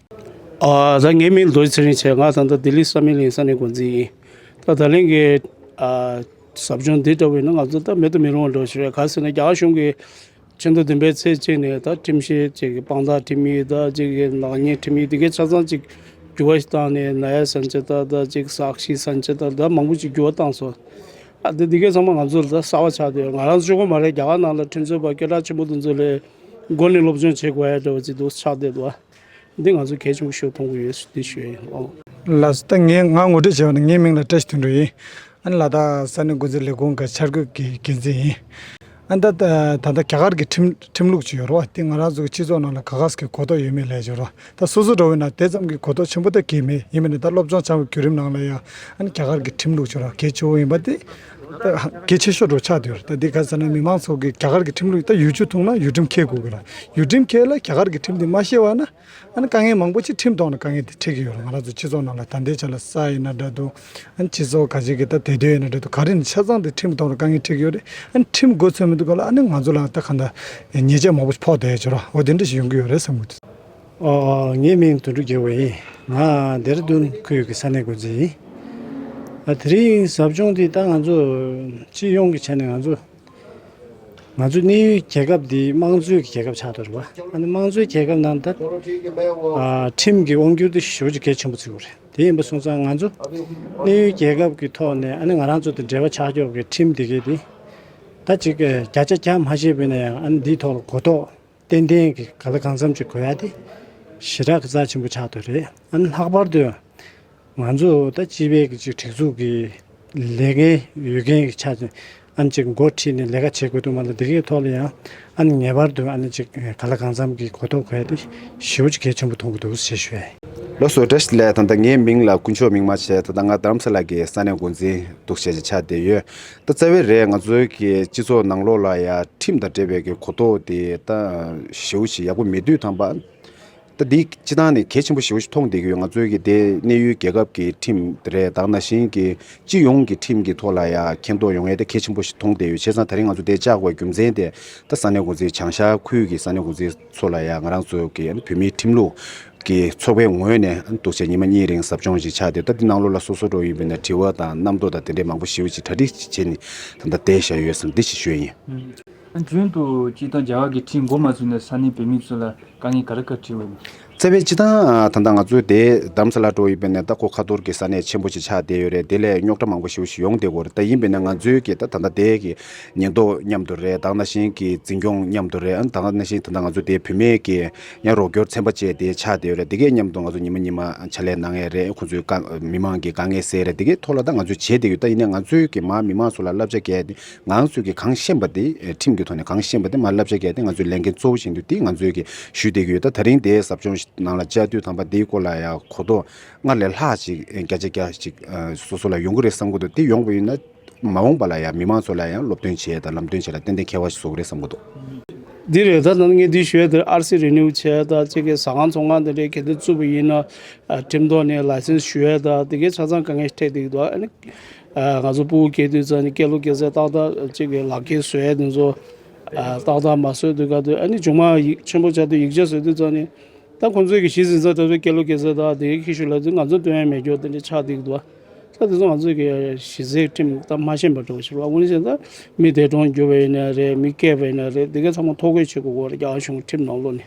ཨ་ད་ངའི་མིང་ལོ་ཚེ་རིང་བྱས། ང་ད་ལྟ་ལྡི་ལི་བསམ་ཡས་གླིང་ས་གནས་འགོ་འཛིན་ཡིན། ད་ད་ལན་གྱི་ཨ་ཟབ་སྦྱོང་འདི་འདྲ་བོ་ཡིན་ན་ང་ཚོ་ད་མེད་དུ་མི་རུང་བ་འདྲ་བོ་ཞིག་རེད། ག་རེ་ཟེར་ན་རྒྱ་གར་གཞུང་གིས་ཕྱི་ཟླ་བདུན་པའི་ཚེས་གཅིག་ནས་ད་ཁྲིམས་བཤེར་ཅིག་གི་དཔང་རྟགས་ཁྲིམས་ཡིག་ད་ཅིག་གི་ནག་ཉེས་ཁྲིམས་ཡིག་འདི་གའི་ཆ་ཚང་ཅིག་འགྱུར་བ་ཞིག་བཏང་ནས་ན་ཡ་སན་ཆ་ད་ད་ཅིག་སག་ཤི་སན་ཆ་ད་ད་མང་པོ་ཅིག་འགྱུར་བ་བཏང་སོང་། ཨ་འདི་འདི་གའི་ཚང་མ་ང་ཚོ་ལ་ད་གསར་བ་ཆགས་བསྡད་ཡོད། ང་རང་ཚོ་གཅིག་པོ་མ་རེད། རྒྱ་གར་ནང་ལ་ཁྲིམས་རྩོད་པ་སྐད་གྲགས་ཆེན་པོ་དེ་ཚོ་ལས་མགོ་ནས་སློབ་སྦྱོང་བྱེད་དགོས་ཡ་འདྲ་བོ་ཅིག་འདུག་ཆགས་བསྡད་འདུག་འདི་ང་ཚོ་གལ་ཆེན་པོ་ཞིག་མཐོང་གི་ཡོད་འདི་ཞུ་ཡ་ཡིན། ཨོ། ལགས་སོ། ད་ངས་ང་ངོ་སྤྲོད་བྱས་པ་ན་ངའི་མིང་ལ་བཀྲ་ཤིས་དོན་གྲུབ་ཡིན། ཨ་ནི་ལ་དྭགས་ས་གནས་འགོ་འཛིན་ལས་ཁུངས་ཀྱི་འཆར་འགོད་ཀྱི་འགན་འཛིན་ཡིན། ཨ་ནི་ད་ད་ད་ལྟ་རྒྱ་གར་གྱི་ཁྲིམས་ཁྲིམས་ལུགས་ཅིག་ཡོད་རེད་བ། དེ་ང་རང་ཚོ་གི་སྤྱི་ཚོགས་ནང་ལ་ག་ག་ཟེ་གི་གོ་རྟོགས་ཡོད་མེད་ལས་ཅིག་ཡོད་རེད་བ། ད་སོ་སོ་འདྲ་བོ་ཡིན་ན་དེ་ཙམ་གྱི་གོ་རྟོགས་ཆེན་པོ་ད་གང་ཡང་མེད། ཡིན་པ་ནི་ད་སློབ་སྦྱོང་སྦྱང་བའི་བརྒྱུད་རིམ་ནང་ལ་ཡང་ཨ་ནི་རྒྱ་གར་གྱི་ཁྲིམས་ལུགས་ཅིག་ཡོད་རེད་བ། གལ་ཆེ་བོ་ཡིན་པ་དེ་ད་གལ་ཆེ་ཤོས་འདྲ་བོ་ཆགས་བསྡད་ཡོད་རེད། ད་འདི་ག་ཟེར་ན་མི་མང་ཚོ་གིས་རྒྱ་གར་གྱི་ཁྲིམས་ལུགས་ད་ཡུལ་ཆུ་འཐུང་ན་ཡུལ་ཁྲིམས་འཁྱེར་དགོས་གི་རེད། ཡུལ་ཁྲིམས་འཁྱེར་ལ་རྒྱ་གར་གྱི་ཁྲིམས་འདི་མ་ཤེས་པ་ན། ཨ་ནི་དཀའ་ངལ་མང་པོ་ཅིག་ཁྲིམས་ཐོག་ནས་དཀའ་ངལ་དེ་འཕྲད་ཀྱི་ཡོད་རེད། ང་རང་ཚོ་སྤྱི་ཚོགས་ནང་ལ་ད་ལྟའི་ཆ་ལ་ས་ཡིན་ན་འདྲ་འདུག་ཨ་ནི་སྤྱི་ཚོགས་ག་ཅིག་གི་ད་དེ་དོན་ཡིན་ན་འདྲ་འདུག་ག་རེ་ཡིན་ཆ་ཚང་དེ་ཁྲིམས་ཐོག་ནས་དཀའ་ངལ་འཕྲད་ཀྱི་ཡོད་རེད། ཨ་ནི་ཁྲིམས་མགོ་ཚོས་མི་འདུག་ག་ལ་ཨ་ནི་ང་ཚོ་ལ་ད་གང་ལྟར་ཉེས་ཆད་མང་པོ་ཞིག་ཕོག་བསྡད་ཡོད་ཅོ་ར། འོ་དེ་འདྲ་ཞིག་ཡོང་གི་ཡོད་རེད་བསམ་གི་འདུག་ཨ་ངའི་མིང་དོན་གྲུབ་རྒྱལ་པོ་ཡིན། ང་ལྡེ་ར་ལྡུན་ཁུལ་གྱི་ས་གནས་འགོ་འཛིན་ཡིན། ཨ་དེ་རིང་ཟབ་སྦྱོང་འདི་ད་ང་ཚོ་སྤྱི་ཡོངས་ཀྱི་ཆ་ནས་ང་ཚོ། ང་ཚོ་གནས་ཡུལ་རྒྱལ་ཁབ་འདི་དམངས་གཙོའི་རྒྱལ་ཁབ་ཆགས་འདུག་རེད་བ། ཨ་ནི་དམངས་གཙོའི་རྒྱལ་ཁབ་ནང་ད་ཨ་ཁྲིམས་ཀྱི་དབང་སྒྱུར་དེ་ཞེ་པོ་ཅིག་གལ་ཆེན་པོ་བརྩི་དགོས་རེད། དེ་ཡིན་པ་སོང་ཙང་ང་ཚོ་གནས་ཡུལ་རྒྱལ་ཁབ་ཀྱི་ཐོག་ནས་ཨ་ནི་ང་རང་ཚོ་དང་འབྲེལ་བ་ཆགས་ཀྱོག་གི་ཁྲིམས་དེ་གས་དེ་ད་ཅིག་བརྒྱ་ཆ་བརྒྱ་མ་ཤེས་པ་ཡིན་ན་ཡང་ཨ་ནི་འདིའི་ཐོག་ལ་གོ་རྟོགས་ ཏན་ཏན་གྱི་ག་ལ་གང་འཚམ་ཅིག་དགོས་ཡ་དེ་ཞེ་དྲག་གི་རྩ་ཆེན་པོ་ཆགས་བསྡད་རེད། ཨ་ནི་ལྷག་པར་དུ་ང་ཚོ་ད་སྤྱི་པའི་གི་ཅིག་སྒྲིག་འཛུགས་ཀྱི་ལས་འགན་ཡོད་མཁན་གྱི་ཆ་ཅིག་ཨ་ནི་ཅིག་འགོ་ཁྲིད་ནས་ལས་ཀ་བྱེད་དགོས་འདུག་མ་གཏོགས། འདི་གའི་ཐོག་ལ་ཡང་ཨ་ནི་ངེས་པར་དུ་ཨ་ནི་ཅིག་ག་ལ་གང་འཚམ་གྱི་གོ་རྟོགས་དགོས་ཡ་དེ་ཞེ་པོ་ཅིག་གལ་ཆེན་པོ་མཐོང་གི་འདུག་ཞེས་ཞུ་ཡ་ཡིན། ལགས་སོ། བཀྲ་ཤིས་བདེ་ལེགས། ད་ལྟ་ངའི་མིང་ལ་དཀོན་མཆོག་མིག་དམར་བྱས། ད་ལྟ་ང་རྡ་རམ་ས་ལ་གི་ས་གནས་འགོ་འཛིན་འདུག་བྱས་ཅིག་ཆགས་བསྡད་ཡོད། ད་རྩ་བའི་རེད། ང་ཚོའི་གི་སྤྱི་ཚོགས་ནང་ལོགས་ལ་ཡ་ཁྲིམས་དང་འབྲེལ་བའི་གི་གོ་རྟོགས་དེ་ད་ཞེ་པོ་ཞིག་ཡག་པོ་མེད་དུས་ཙམ་པ། ད་འདི་སྤྱི་བཏང་ནས་གལ་ཆེན་པོ་ཞེ་པོ་ཞིག་མཐོང་བསྡད་ཀྱི་ཡོད། ང་ཚོའི་གི་དེ་གནས་ཡུལ་རྒྱལ་ཁབ་ཀྱི་ཁྲིམས་དེ་རེད། ད་ག་ནང་བཞིན་གི་སྤྱི་ཡོངས་ཀྱི་ཁྲིམས་ཀྱི་ཐོག་ལ་ཡ་མཁྱེན་རྟོགས་ཡོང་ཡས་དེ་གལ་ཆེན་པོ་ཞིག་མཐོང་བསྡད་ཡོད། བྱས་ཙང་ད་རིང་ང་ཚོ་དེ་བཅར་དགོས་རྒྱུ་མཚན་དེ་ད་ས་གནས་འགོ་འཛིན་བྱང་ཤར་ཁུལ་གྱི་ས་གནས་འགོ་འཛིན་ཚོ་ལ་ཡ་ང་རང་ཚོ་གི་བོད་མིའི་ཁྲིམས་ལུགས་ཀྱི་ཚོགས་པའི་ངོས་ནས་འདུག་བྱས་ཉི་མ་གཉིས་རིང་ཟབ་སྦྱོང་ཞིག་ཆགས་བསྡད། ད་འདི་ནང་ལོགས་ལ་སོ་སོ་འགྲོ་ཡིན་པས་ན་དྲི་བ་དང་རྣམ་རྟོག་དང་དེ་འདྲའི་མང་པོ་ཞེ་པོ་ཅིག་གྲ་སྒྲིག་བྱས་ནས་ད་ལྟ་བསྡད་བཞག་ཡོད་བསམ་འདི་ཞིག་ཞུ་ཡ་ཡིན། ཨ། རྒྱུན་དུ་སྤྱིར་བཏང་རྒྱ་གར་གྱི་ཁྲིམས་འགོ་མ་ཚུགས་ནས་ས་གནས་བོད་མི་ཚོ་ལ་དཀའ་ངལ་ག་རེ་ག་རེ་འཕྲད་ཡོད་ན། རྩ་བའི་སྤྱིར་བཏང་ད་ལྟ་ང་ཚོའི་དེ་རྡ་རམ་ས་ལ་འགྲོ་ཡིན་པས་ན་ད་ཁོ་ཁ་ཐོར་གྱི་ས་གནས་ཆེན་པོ་ཞིག་ཆགས་བསྡད་ཡོད་རེད། དེ་ལས་རྙོག་དྲ་མང་པོ་ཞེ་པོ་ཞིག་ཡོང་བསྡད་ཡོད་རེད། ད་ཡིན་པས་ན་ང་ཚོའི་གི་ད་ད་ལྟ་དེ་གི་ཉེན་རྟོག་མཉམ་དུ་རེད། ད་ག་ནང་བཞིན་གྱི་འཛིན་སྐྱོང་མཉམ་དུ་རེད། ཨ་ནི་ད་ག་ནང་བཞིན་ད་ལྟ་ང་ཚོ་དེ་བུད་མེད་ཀྱི་ཡང་རོགས་སྐྱོར་ཚན་པ་བཅས་དེ་ཆགས་བསྡད་ཡོད་རེད། དེ་གའི་མཉམ་དུ་ང་ཚོ་ཉི་མ་ཉི་མ་ཕྱག་ལས་གནང་ཡས་རེད། ཁོང་ཚོའི་དཀའ་མི་མང་གི་དཀའ་ངལ་སེལ་རེད། དེ་གའི་ཐོག་ལ་ད་ང་ཚོས་བྱེད་བསྡད་ཡོད། ད་ཡིན་ནའི་ང་ཚོའི་གི་མར་མི་མང་ཚོ་ལ་བསླབ་བྱ་བརྒྱབ་དེ་ང་ཚོས་གི་གང་ཤེས་པ་དེ་ཁྲིམས་ཀྱི་ཐོག་ནས་གང་ཤེས་པ་དེ་མར་བསླབ་བྱ་བརྒྱབ་དེ་ང་ཚོའི་ལས་འགན་གཙོ་བོ་ཞིག་འདུག་དེ་ང་ཚོས་གི་ཞུས་བསྡད་ཀྱི་ཡོད། ད་ད་རིང་དེ་ཟབ་སྦྱོང་ནང་ལ་བཅར་དུས་ཙམ་པ་དེའི་སྐོར་ལ་ཡང་གོ་རྟོགས་སྔར་ལས་ལྷག་ཅིག་བརྒྱ་ཆ་བརྒྱ་ཅིག་སོ་སོ་ལ་ཡོང་གི་རེད་བསམ་གྱི་འདུག་དེ་ཡོང་བ་ཡིན་ན། མ་འོངས་པ་ལ་ཡང་མི་མང་ཚོ་ལ་ཡང་སློབ་སྟོན་བྱེད་ཡས་དང་ལམ་སྟོན་བྱེད་ཡས་ལ་ཏན་ཏན་ཁྱད་པར་ཞིག་བཟོ་གི་རེད་བསམ་གྱི་འདུག་འདི་རེད། ད་ནང་ངས་འདི་ཞུ་ཡས་དེ་ཨར་སི་རི་ནིའུ་བྱས་ད་ཅིག་གི་ཟ་ཁང་ཚོང་ཁང་དེ་འདྲའི་གལ་ཏེ་བཙུགས་པ་ཡིན་ན། ཨ། ཁྲིམས་ཐོག་ནས་ལའི་སེན་སི་ཞུ་ཡས་ད་དེ་གའི་ཆ་ཚང་དཀའ་ངལ་འཕྲད་བསྡད་ཀྱི་འདུག་ཨ་ནི། ཨ། ང་ཚོ་སྤུ་གུ་སྐྱེས་དུས་ཙང་ནི་སྐྱེས་ལོ་སྐྱེས་ཚད་ཏག་ཏག་ཅིག་གི་ལག་འཁྱེར་བཟོ་ཡས་དེ་ཚོ། ཨ། ཏག་ཏག་མ་བཟོས་དུས་ག་དུས་ཨ་ནི་མཇུག་མ་ཡིག་ཆེན་པོ་ཆགས་དུས་ཡིག་ཆ་བཟོ་དུས་ཙང་ནི། ད་ཁོང་ཚོའི་གི་གཞི་འཛིན་ས་དེ་ཚོ་སྐྱེས་ལོ་སྐྱེས་ཚད་དང་དེའི་ཁྱད་ཆོས་ལ་དེ་ང་ཚོ་སྟོན་ཡ་མེད་རྒྱུ་དེ་འདྲ་ཆགས་བསྡད་ཀྱི་འདུག་ད་དེ་ཚོ་ང་ཚོའི་གི་གཞི་རྩའི་ཁྲིམས་ད་མ་ཤེས་པ་འདྲ་བོ་ཞིག་རེད། དངོས་གནས་བྱས་ན་མི་འདས་གྲོངས་གྱུར་པ་ཡིན་ན་རེད། མི་སྐྱེས་པ་ཡིན་ན་རེད། དེ་ག་ཚང་མ་ཐོ་འགོད་བྱེད་དགོས་ཀྱི་རེད། རྒྱ་གར་གཞུང་ཁྲིམས་ནང་ལོགས་ནས་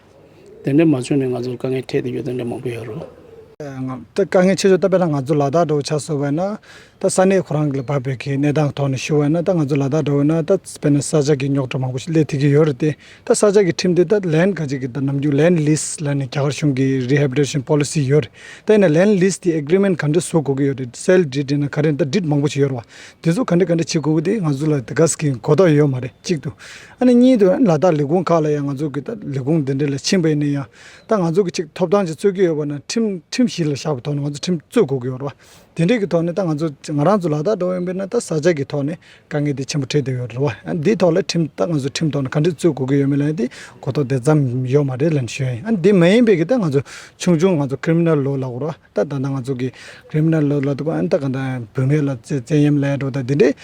དེ་འདྲ་མ་བྱུང་ནས་ང་ཚོར་དཀའ་ངལ་འཕྲད་བསྡད་རྒྱུ་དེ་འདྲ་མང་པོ་ཡོད་རེད། ང་ད་དཀའ་ངལ་ཆེ་ཤོས་ད་དཔེར་ན་ང་ཚོ་ལ་དྭགས་འདྲ་བོ་ཆ་བཞག་པ་ཡིན་ན། ད་ས་གནས་ཁོ་རང་གི་ལ་བབས་པའི་གི་གནས་སྟངས་ཐོག་ནས་ཞུ་བ་ཡིན་ན། ད་ང་ཚོ་ལ་དྭགས་འདྲ་བོ་ཡིན་ན་ད་དཔེར་ན་ས་ཆ་གི་རྙོག་དྲ་མང་པོ་ཞིག་སླེབས་ཐུབ་ཀྱི་ཡོད་རེད་དེ། ད་ས་ཆ་གི་ཁྲིམས་དེ་ད་ལེན་ག་ཅིག་གི་ད་ནམ་རྒྱུན་ལེན་ལིས་ལབ་ནས་རྒྱ་གར་གཞུང་གི་རི་ཧེ་བི་ལི་ཊེ་ཤན་པོ་ལི་སི་ཡོད་རེད། ད་ཡིན་ན་ལེན་ལིས་དེ་ཨེ་གྷི་རི་མེན་ག་འདྲ་བཟོ་དགོས་ཀྱི་ཡོད་རེད། སེལ་ཌིཌ་ཡིན་ན་ག་རེ་ད་ཌིཌ་མང་པོ་ཞིག་ཡོད་རེད་བ། དེ་ཚོ་ག་འདྲ་ག་འདྲ་བྱེད་དགོས་ཀྱི་དེ་ང་ཚོ་ལ་དེ་ག་ཙམ་གྱི་གོ་རྟོགས་ཡོད་མ་རེད། གཅིག་ཏུ། ཨ་ནི་གཉིས་དུ་ཨ་ནི་ལ་དྭགས་ལས་ཁུངས་ཁག་ལ་ཡང་ང་ཚོ་གི་ད་ལས་ཁུངས་དེ་འདྲ་ལ་ཕྱིན་པ་ཡིན་ན་ཡང་། ད་ང་ཚོ་གི་ཅིག་ཐོབ་ཐང་ཅིག་རྩོད་ཀྱི་ཡོད་པ་ན་ཁྲིམས་ཁྲིམས་གཞི་ལ་བཞག་པའི་ཐོག་ནས་ང་ཚོ་ཁྲིམས་རྩོད་དགོས་ཀྱི་ཡོད་རེད་བ། དེ་འདྲའི་གི་ཐོག་ནས་ད་ང་ཚོ་ང་རང་ཚོ་ལ་དྭགས་འདྲ་བོ་ཡིན་པས་ན་ད་ས་ཆ་གི་ཐོག་ནས་དཀའ་ངལ་དེ་ཆེན་པོ་འཕྲད་བསྡད་ཡོད་རེད་བ། ཨ་ནི་འདིའི་ཐོག་ལ་ཁྲིམས་ད་ང་ཚོ་ཁྲིམས་ཐོག་ནས་ག་འདྲས་རྩོད་དགོས་ཀྱི་ཡོད་མེད་ལབ་ཡ་དེ་གོ་རྟོགས་དེ་ཙམ་ཡོད་མ་རེད་ལབ་ནས་ཞུ་ཡ་ཡིན། ཨ་ནི་འདི་མ་ཡིན་པའི་གི་ད་ང་ཚོ་ཆུང་ཆུང་ང་ཚོ་ཁི་རི་མི་ནལ་ལོ་ལབ་དགོས་རེད་བ། ད་ད་ལྟ་ང་ཚོ་གི་ཁི་རི་མི་ནལ་ལོ་ལབ་དུས་ཨ་ནི་ད་ག་ད་བུད་མེད་ལ་བཙན་བཙན་གཡེམ་ལབ་ཡ་འདྲ་བོ་ད་འདི་འདྲས་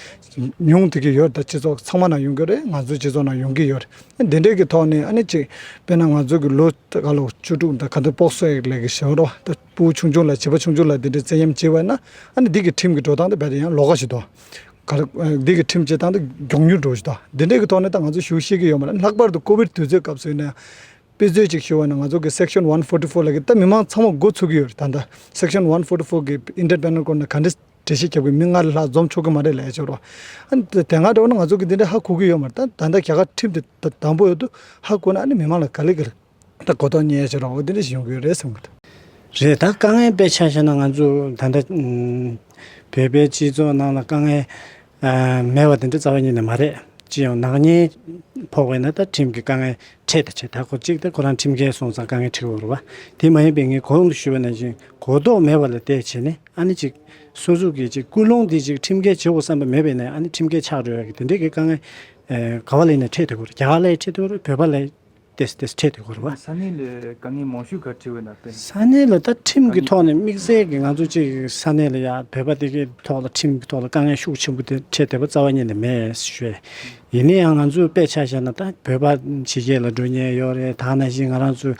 ཉུང་བསྡད་ཀྱི་ཡོད་རེད། ད་སྤྱི་ཚོགས་ཚང་མ་ནང་ཡོང་གི་རེད། ང་ཚོའི་སྤྱི་ཚོགས་ནང་ཡོང་གི་ཡོད་རེད། འདི་འདྲའི་གི་ཐོག་ནས་ཨ་ནི་ཅིག་དཔེར་ན་ང་ཚོ་གི་ལོ་ད་ག་ལོ་བཅུ་དྲུག་ད་ག་ཚོད་པོག་སོ་ཨེག་ལབ་གི་ཞེ་པོ་རེད་བ། ད་སྤུ་གུ་ཆུང་ཆུང་ལ་བྱིས་པ་ཆུང་ཆུང་ལ་འདི་འདྲའི་བཙན་གཡེམ་བྱས་པ་ཡིན་ན་ཨ་ནི་འདི་གི་ཁྲིམས་ཀྱི་འགྲོ་སྟངས་དེ་རྦད་དེ་ཡང་ལོགས་ཀ་ཞིག་འདུག་ག་རེ་འདི་གི་ཁྲིམས་བྱེད་སྟངས་དེ་མགྱོགས་མྱུར་འགྲོ་ཞིག་འདུག་འདི་འདྲའི་གི་ཐོག་ནས་ད་ང་ཚོ་ཞེ་པོ་ཤེས་ཀྱི་ཡོད་མ་རེད། ལྷག་པར་དུ་ཀོ་བིཌ་དུས་ཚོད་སྐབས་སུ་ཡིན་ན་ཡང་དཔེ་མཚོན་ཅིག་ཞུ་བ་ན་ང་ཚོ་གི་སེག་ཤན་ཝན་ཕོར་ཊི་ཕོར་ལབ་གི་ད་མི་མང་ཚང་མ་མགོ་ཚོས་ཀྱི་ཡོད་རེད། ད་ལྟ་སེག་ཤན་ཝན་ཕོར་ཊི་ཕོར་གི་ཨིན་ཌི་པེན་ཌེན་ཊི་ཀོརཊ་ནས་ག་འདྲས་འགྲེལ་བཤད་རྒྱབ་གི་མི་ལྔ་ལས་ལྷག་འཛོམས་ཆོག་གི་མ་རེད་ལབ་ཡ་ཅིག་ཡོད་རེད་བ། ཨ་ནི་དེ་སྔ་འདྲ་བོ་ན་ང་ཚོ་གི་འདི་འདྲ་ཧ་གོ་གི་ཡོད་མ་རེད། ད་ད་ལྟ་རྒྱ་གར་ཁྲིམས་དེ་ད་དང་པོ་ཡོད་དུས་ཧ་གོ་ན་ཨ་ནི་མི་མང་ལ་ག་ལེ་ག་ལེ་ད་གོ་རྟོགས་རྙེད་ཡ་ཅིག་རོགས་འོ་དེ་འདྲ་ཞིག་ཡོང་གི་ཡོད་རེད་བསམ་གི་འདུག་རེད། ད་དཀའ་ངལ་དཔེ་ཆ་བཞག་ན་ང་ཚོ་ད་ལྟ་ཨམ་བོད་པའི་སྤྱི་ཚོགས་ནང་ལ་དཀའ་ངལ་ཨ་མེད་པ་དེ་འདྲ་རྩ་བ་ཉིད་ནས་མ་རེད། སྤྱི་ཡོངས་ནག་ཉེས་ཕོག་པ་ཡིན་ན་ད་ཁྲིམས་ཀྱི་དཀའ་ངལ་འཕྲད་དང་འཕྲད། ད་ཁོ་གཅིག་ད་ཁོ་རང་ཁྲིམས་འགལ་སོང་ཙང་དཀའ་ངལ་འཕྲད་ཀྱི་ཡོད་རེད་བ། དེ་མ་ཡིན་པའི་ངས་གོང་དུ་ཞུས་པ་ནང་བཞིན་གོ་རྟོགས་མེད་པ་ལ་བལྟས་བྱས་ནས་ཨ་ནི་ཅིག་སོ་སོ་གི་ཅིག་ཀུན་སློང་འདི་ཅིག་ཁྲིམས་འགལ་བྱེད་དགོས་བསམ་པ་མེད་པས་ན་ཨ་ནི་ཁྲིམས་འགལ་ཆགས་འགྲོ་ཡ་གི་དེ་འདྲའི་གི་དཀའ་ངལ་ཨེ་ག་བ་ལ་ཡིན་ན་འཕྲད་ཐུབ་ཀྱི་རེད། རྒྱ་གར་ལ་ཡང་འཕྲད་ཐུབ་ཀྱི་རེད། བོད་པ་ལ་ཡང་ཏེས་ཏེས་འཕྲད་དུས་སྐོར་བ། ས་གནས་ལ་དཀའ་ངལ་མང་ཤོས་ག་འཕྲད་ཡོད་ན་དཔེར་ན། ས་གནས་ལ་ད་ཁྲིམས་ཀྱི་ཐོག་ནས་དམིགས་བསལ་གྱི་ང་ཚོ་གཅིག་ས་གནས་ལ་ཡ་བོད་པ་དེ་གའི་ཐོག་ལ་ཁྲིམས་ཀྱི་ཐོག་ལ་དཀའ་ངལ་ཤུགས་ཆེན་པོ་དེ་འཕྲད་བསྡད་པ་རྩ་བ་ཉིད་ནས་མེད་ཞུ། ཡིན་ན་ཡང་ང་ཚོས་དཔེ་ཆ་བཞག་ན་ད་བོད་པ་ཕྱི་རྒྱལ་ལ་འགྲོ་མཁན་ཡོད་རེད། ད་ནང་བཞིན་ང་རང་ཚོ་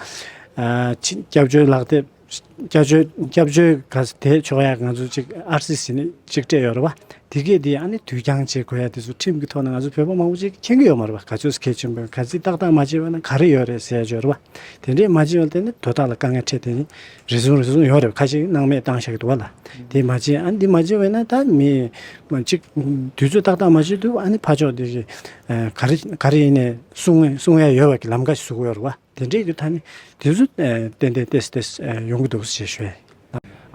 ཨ་ཕྱི་སྐྱབས་བཅོལ་ལག་དེབ་ སྐྱབས་བཅོལ་སྐྱབས་བཅོལ་ག་དེ་ཆོག་ཡ་ང་ཚོ་ཅིག་ཨར་སི་སི་ནས་ཅིག་སྤྲད་ཡོད་རེད་བ། དེ་གས་དེ་ཨ་ནི་དུས་འགྱངས་བྱེད་དགོས་ཡ་དེ་ཚོ་ཁྲིམས་ཀྱི་ཐོག་ནས་ང་ཚོ་བོད་པ་མང་པོ་ཅིག་མཁྱེན་གྱི་ཡོད་མ་རེད་བ། ག་ཚོད་གལ་ཆེན་པོ་ག་ཚོད་ཏག་ཏག་མ་བྱས་པ་ན་ག་རེ་ཡོད་རེད་ཟེར་ཡ་ཅིག་ཡོད་རེད་བ། དེ་འདྲས་མ་བྱས་པ་དེ་ནི་དོ་བདག་ལ་དཀའ་ངལ་འཕྲད་དེ་ནི་རེ་ཟུང་རེ་ཟུང་ཡོད་རེད་བ། ཁ་ཤས་སྣང་མེད་བཏང་བཞག་གི་འདུག་བ་ལ། དེ་མ་བྱས་ཨ་ནི་འདི་མ་བྱས་པ་ན་ད་མི་ཅིག་དུས་ཚོད་ཏག་ཏག་མ་བྱས་དུས་ཨ་ནི་ཕར་ཕྱོགས་དེ་གི་ག་རེ་ག་རེ་ཡིན་ནས་གསུང་གསུང་ཡ་ཡོད་བ་གི་ལམ་ཁ་ཞིག་བཟོ་གི་ཡོད་རེད་བ། དེ་འདྲའི་གི་ཐ་སྙད་དེ་ཚོ་ཨ་ཏན་ཏན་ཏེས་ཏེས་ཨ་ཡོང་གི་འདུག་ཅེས་ཞུ།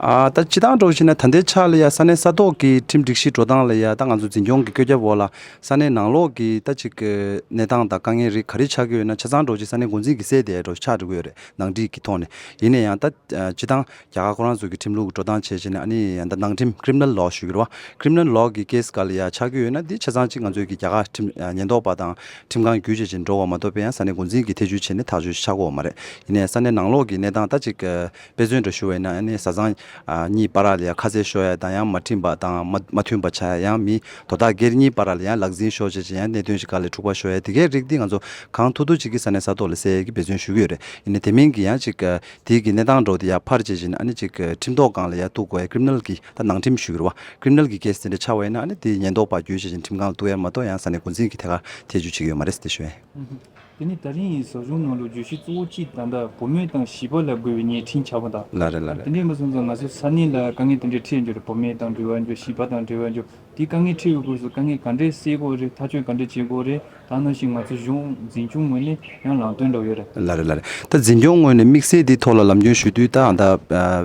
ཨ་ད་སྤྱི་བཏང་འགྲོ་བཞིན་ན་ད་ལྟའི་ཆ་ལ་ཡ་ས་གནས་ས་ཐོག་གི་ཁྲིམས་སྒྲིག་གཞི་འགྲོ་སྟངས་ལ་ཡ་ད་ང་ཚོ་འཛིན་སྐྱོང་གི་བཀོད་ཁྱབ་འོག་ལ་ས་གནས་ནང་ལོགས་ཀྱི་ད་ཅིག་གི་གནས་སྟངས་དང་དཀའ་ངལ་རིགས་ག་རེ་ཆགས་ཀྱི་ཡོད་ན་ཆ་ཚང་འགྲོ་བཞིན་ས་གནས་འགོ་འཛིན་གྱིས་སེལ་བསྡད་འགྲོ་ཆགས་འགྲོ་གི་ཡོད་རེད། ནང་སྒྲིག་གི་ཐོག་ནས་ཡིན་ན་ཡང་ད་སྤྱི་བཏང་རྒྱ་གར་ཁོ་རང་ཚོ་གི་ཁྲིམས་ལུགས་འགྲོ་སྟངས་བྱས་བྱས་ནས་ཨ་ནི་ཡང་ད་ནང་ཁྲིམས་ཀི་རི་མི་ནལ་ལོ་ཞུ་གི་རེད་བ། ཀི་རི་མི་ནལ་ལོ་གི་ཀེ་སི་ག་ལ་ཡ་ཆགས་ཀྱི་ཡོད་ན་འདི་ཆ་ཚང་གཅིག་ང་ཚོའི་གི་རྒྱ་གར་ཁྲིམས་ཉེན་རྟོག་པ་དང་ཁྲིམས་ཁང་བརྒྱུད་བྱས་བྱས་འགྲོ་བ་མ་གཏོགས་པའི་ཡང་ས་གནས་འགོ་འཛིན་གྱི་ཐེ་བྱུས་བྱས་ནས་ཐག་གཅོད་ཆགས་ཀྱི་ཡོད་མ་རེད། ཡིན་ནའི་ས་གནས་ནང་ལོགས་ཀྱི་གནས་སྟངས་ད་ཅིག་དཔེ་མཚོན་འདྲ་ཞུ་བ་ཡིན་ན་ཨ་ནི་བཟའ་ཚང་གཉིས་བར་ལ་ཡ་ཁ་གསལ་ཤོར་ཡ་དང་ཡང་མ་མཐུན་པ་དང་མ་མ་མཐུན་པ་ཆགས་ཡ་ཡང་མི་དོ་བདག་སྒེར་གཉིས་བར་ལ་ཡང་ལག་འཛིན་ཤོར་བྱས་བྱས་ཡང་གནད་དོན་ཞིག་ག་ལ་འཁྲུག་པ་ཤོར་ཡ་དེ་གའི་རིགས་འདི་ང་ཚོ་གང་ཐུབ་ཐུབ་ཅིག་གི་ས་གནས་ས་ཐོག་ལ་སེལ་ཡ་གི་འབད་བརྩོན་ཞུ་གི་ཡོད་རེད། ཡིན་ནའི་དེ་མིན་གྱི་ཡང་ཅིག་དེའི་གི་གནས་སྟངས་འགྲོ་དེ་ཡར་ཕར་བྱེད་བཞིན་ཨ་ནི་ཅིག་ཁྲིམས་ཐོག་སྒང་ལ་ཡར་གཏུག་དགོས་ཡ་ཀི་རི་མི་ནལ་གི་ད་ནང་ཁྲིམས་ཞུ་གི་རེད་བ། ཀི་རི་མི་ནལ་གི་ཀེ་སི་དེ་འདྲ་ཆགས་པ་ཡིན་ན་ཨ་ནི་དེ་ཉེན་རྟོག་པ་བརྒྱུད་བྱེད་བཞིན་ཁྲིམས་ཁང་ལ་གཏུག་ཡ་མ་གཏོགས་ཡང་ས་གནས་འགོ་འཛིན་གྱི་ཐད་ཀར་ཐེ་བྱུས་བྱེད་ཀྱི་ཡོད་མ་རེད་ཟེར་ཞུ་ཡ། དེ་ནི་ད་རིང་ཡི་ཟབ་སྦྱོང་ནང་ལ་བརྗོད་གཞི་གཙོ་བོ་གཅིག་ད་ལྟ་བུད་མེད་དང་བྱིས་པ་ལ་རྒོལ་བའི་ཉེས་ཁྲིམས་ཆགས་པ་དང་། ལགས་རེད་ལགས་རེད། དེ་འདྲའི་མ་སོང་ཙང་ང་ཚོ་ས་གནས་ལ་དཀའ་ངལ་དེ་འདྲའི་འཕྲད་འགྱུར་རེད། བུད་མེད་དང་འབྲེལ་བ་འགྱུར་བྱིས་པ་དང་འབྲེལ་བ་འགྱུར། དེ་དཀའ་ངལ་འཕྲད་པའི་སྐབས་སུ་དཀའ་ངལ་ག་འདྲས་སེལ་དགོས་རེད། ཐག་གཅོད་ག་འདྲས་བྱེད་དགོས་རེད། ད་ནང་བཞིན་ང་ཚོ་གཞུང་འཛིན་སྐྱོང་ངོས་ནས་ཡང་ལམ་སྟོན་འདྲ་བོ་ཡོད་རེད། ལགས་རེད་ལགས་རེད། ད་འཛིན་སྐྱོང་ངོས་ནས་དམིགས་བསལ་འདི་ཐོག་ལ་ལམ་སྟོན་ཞུ་དུས་ད་ད་ཨ་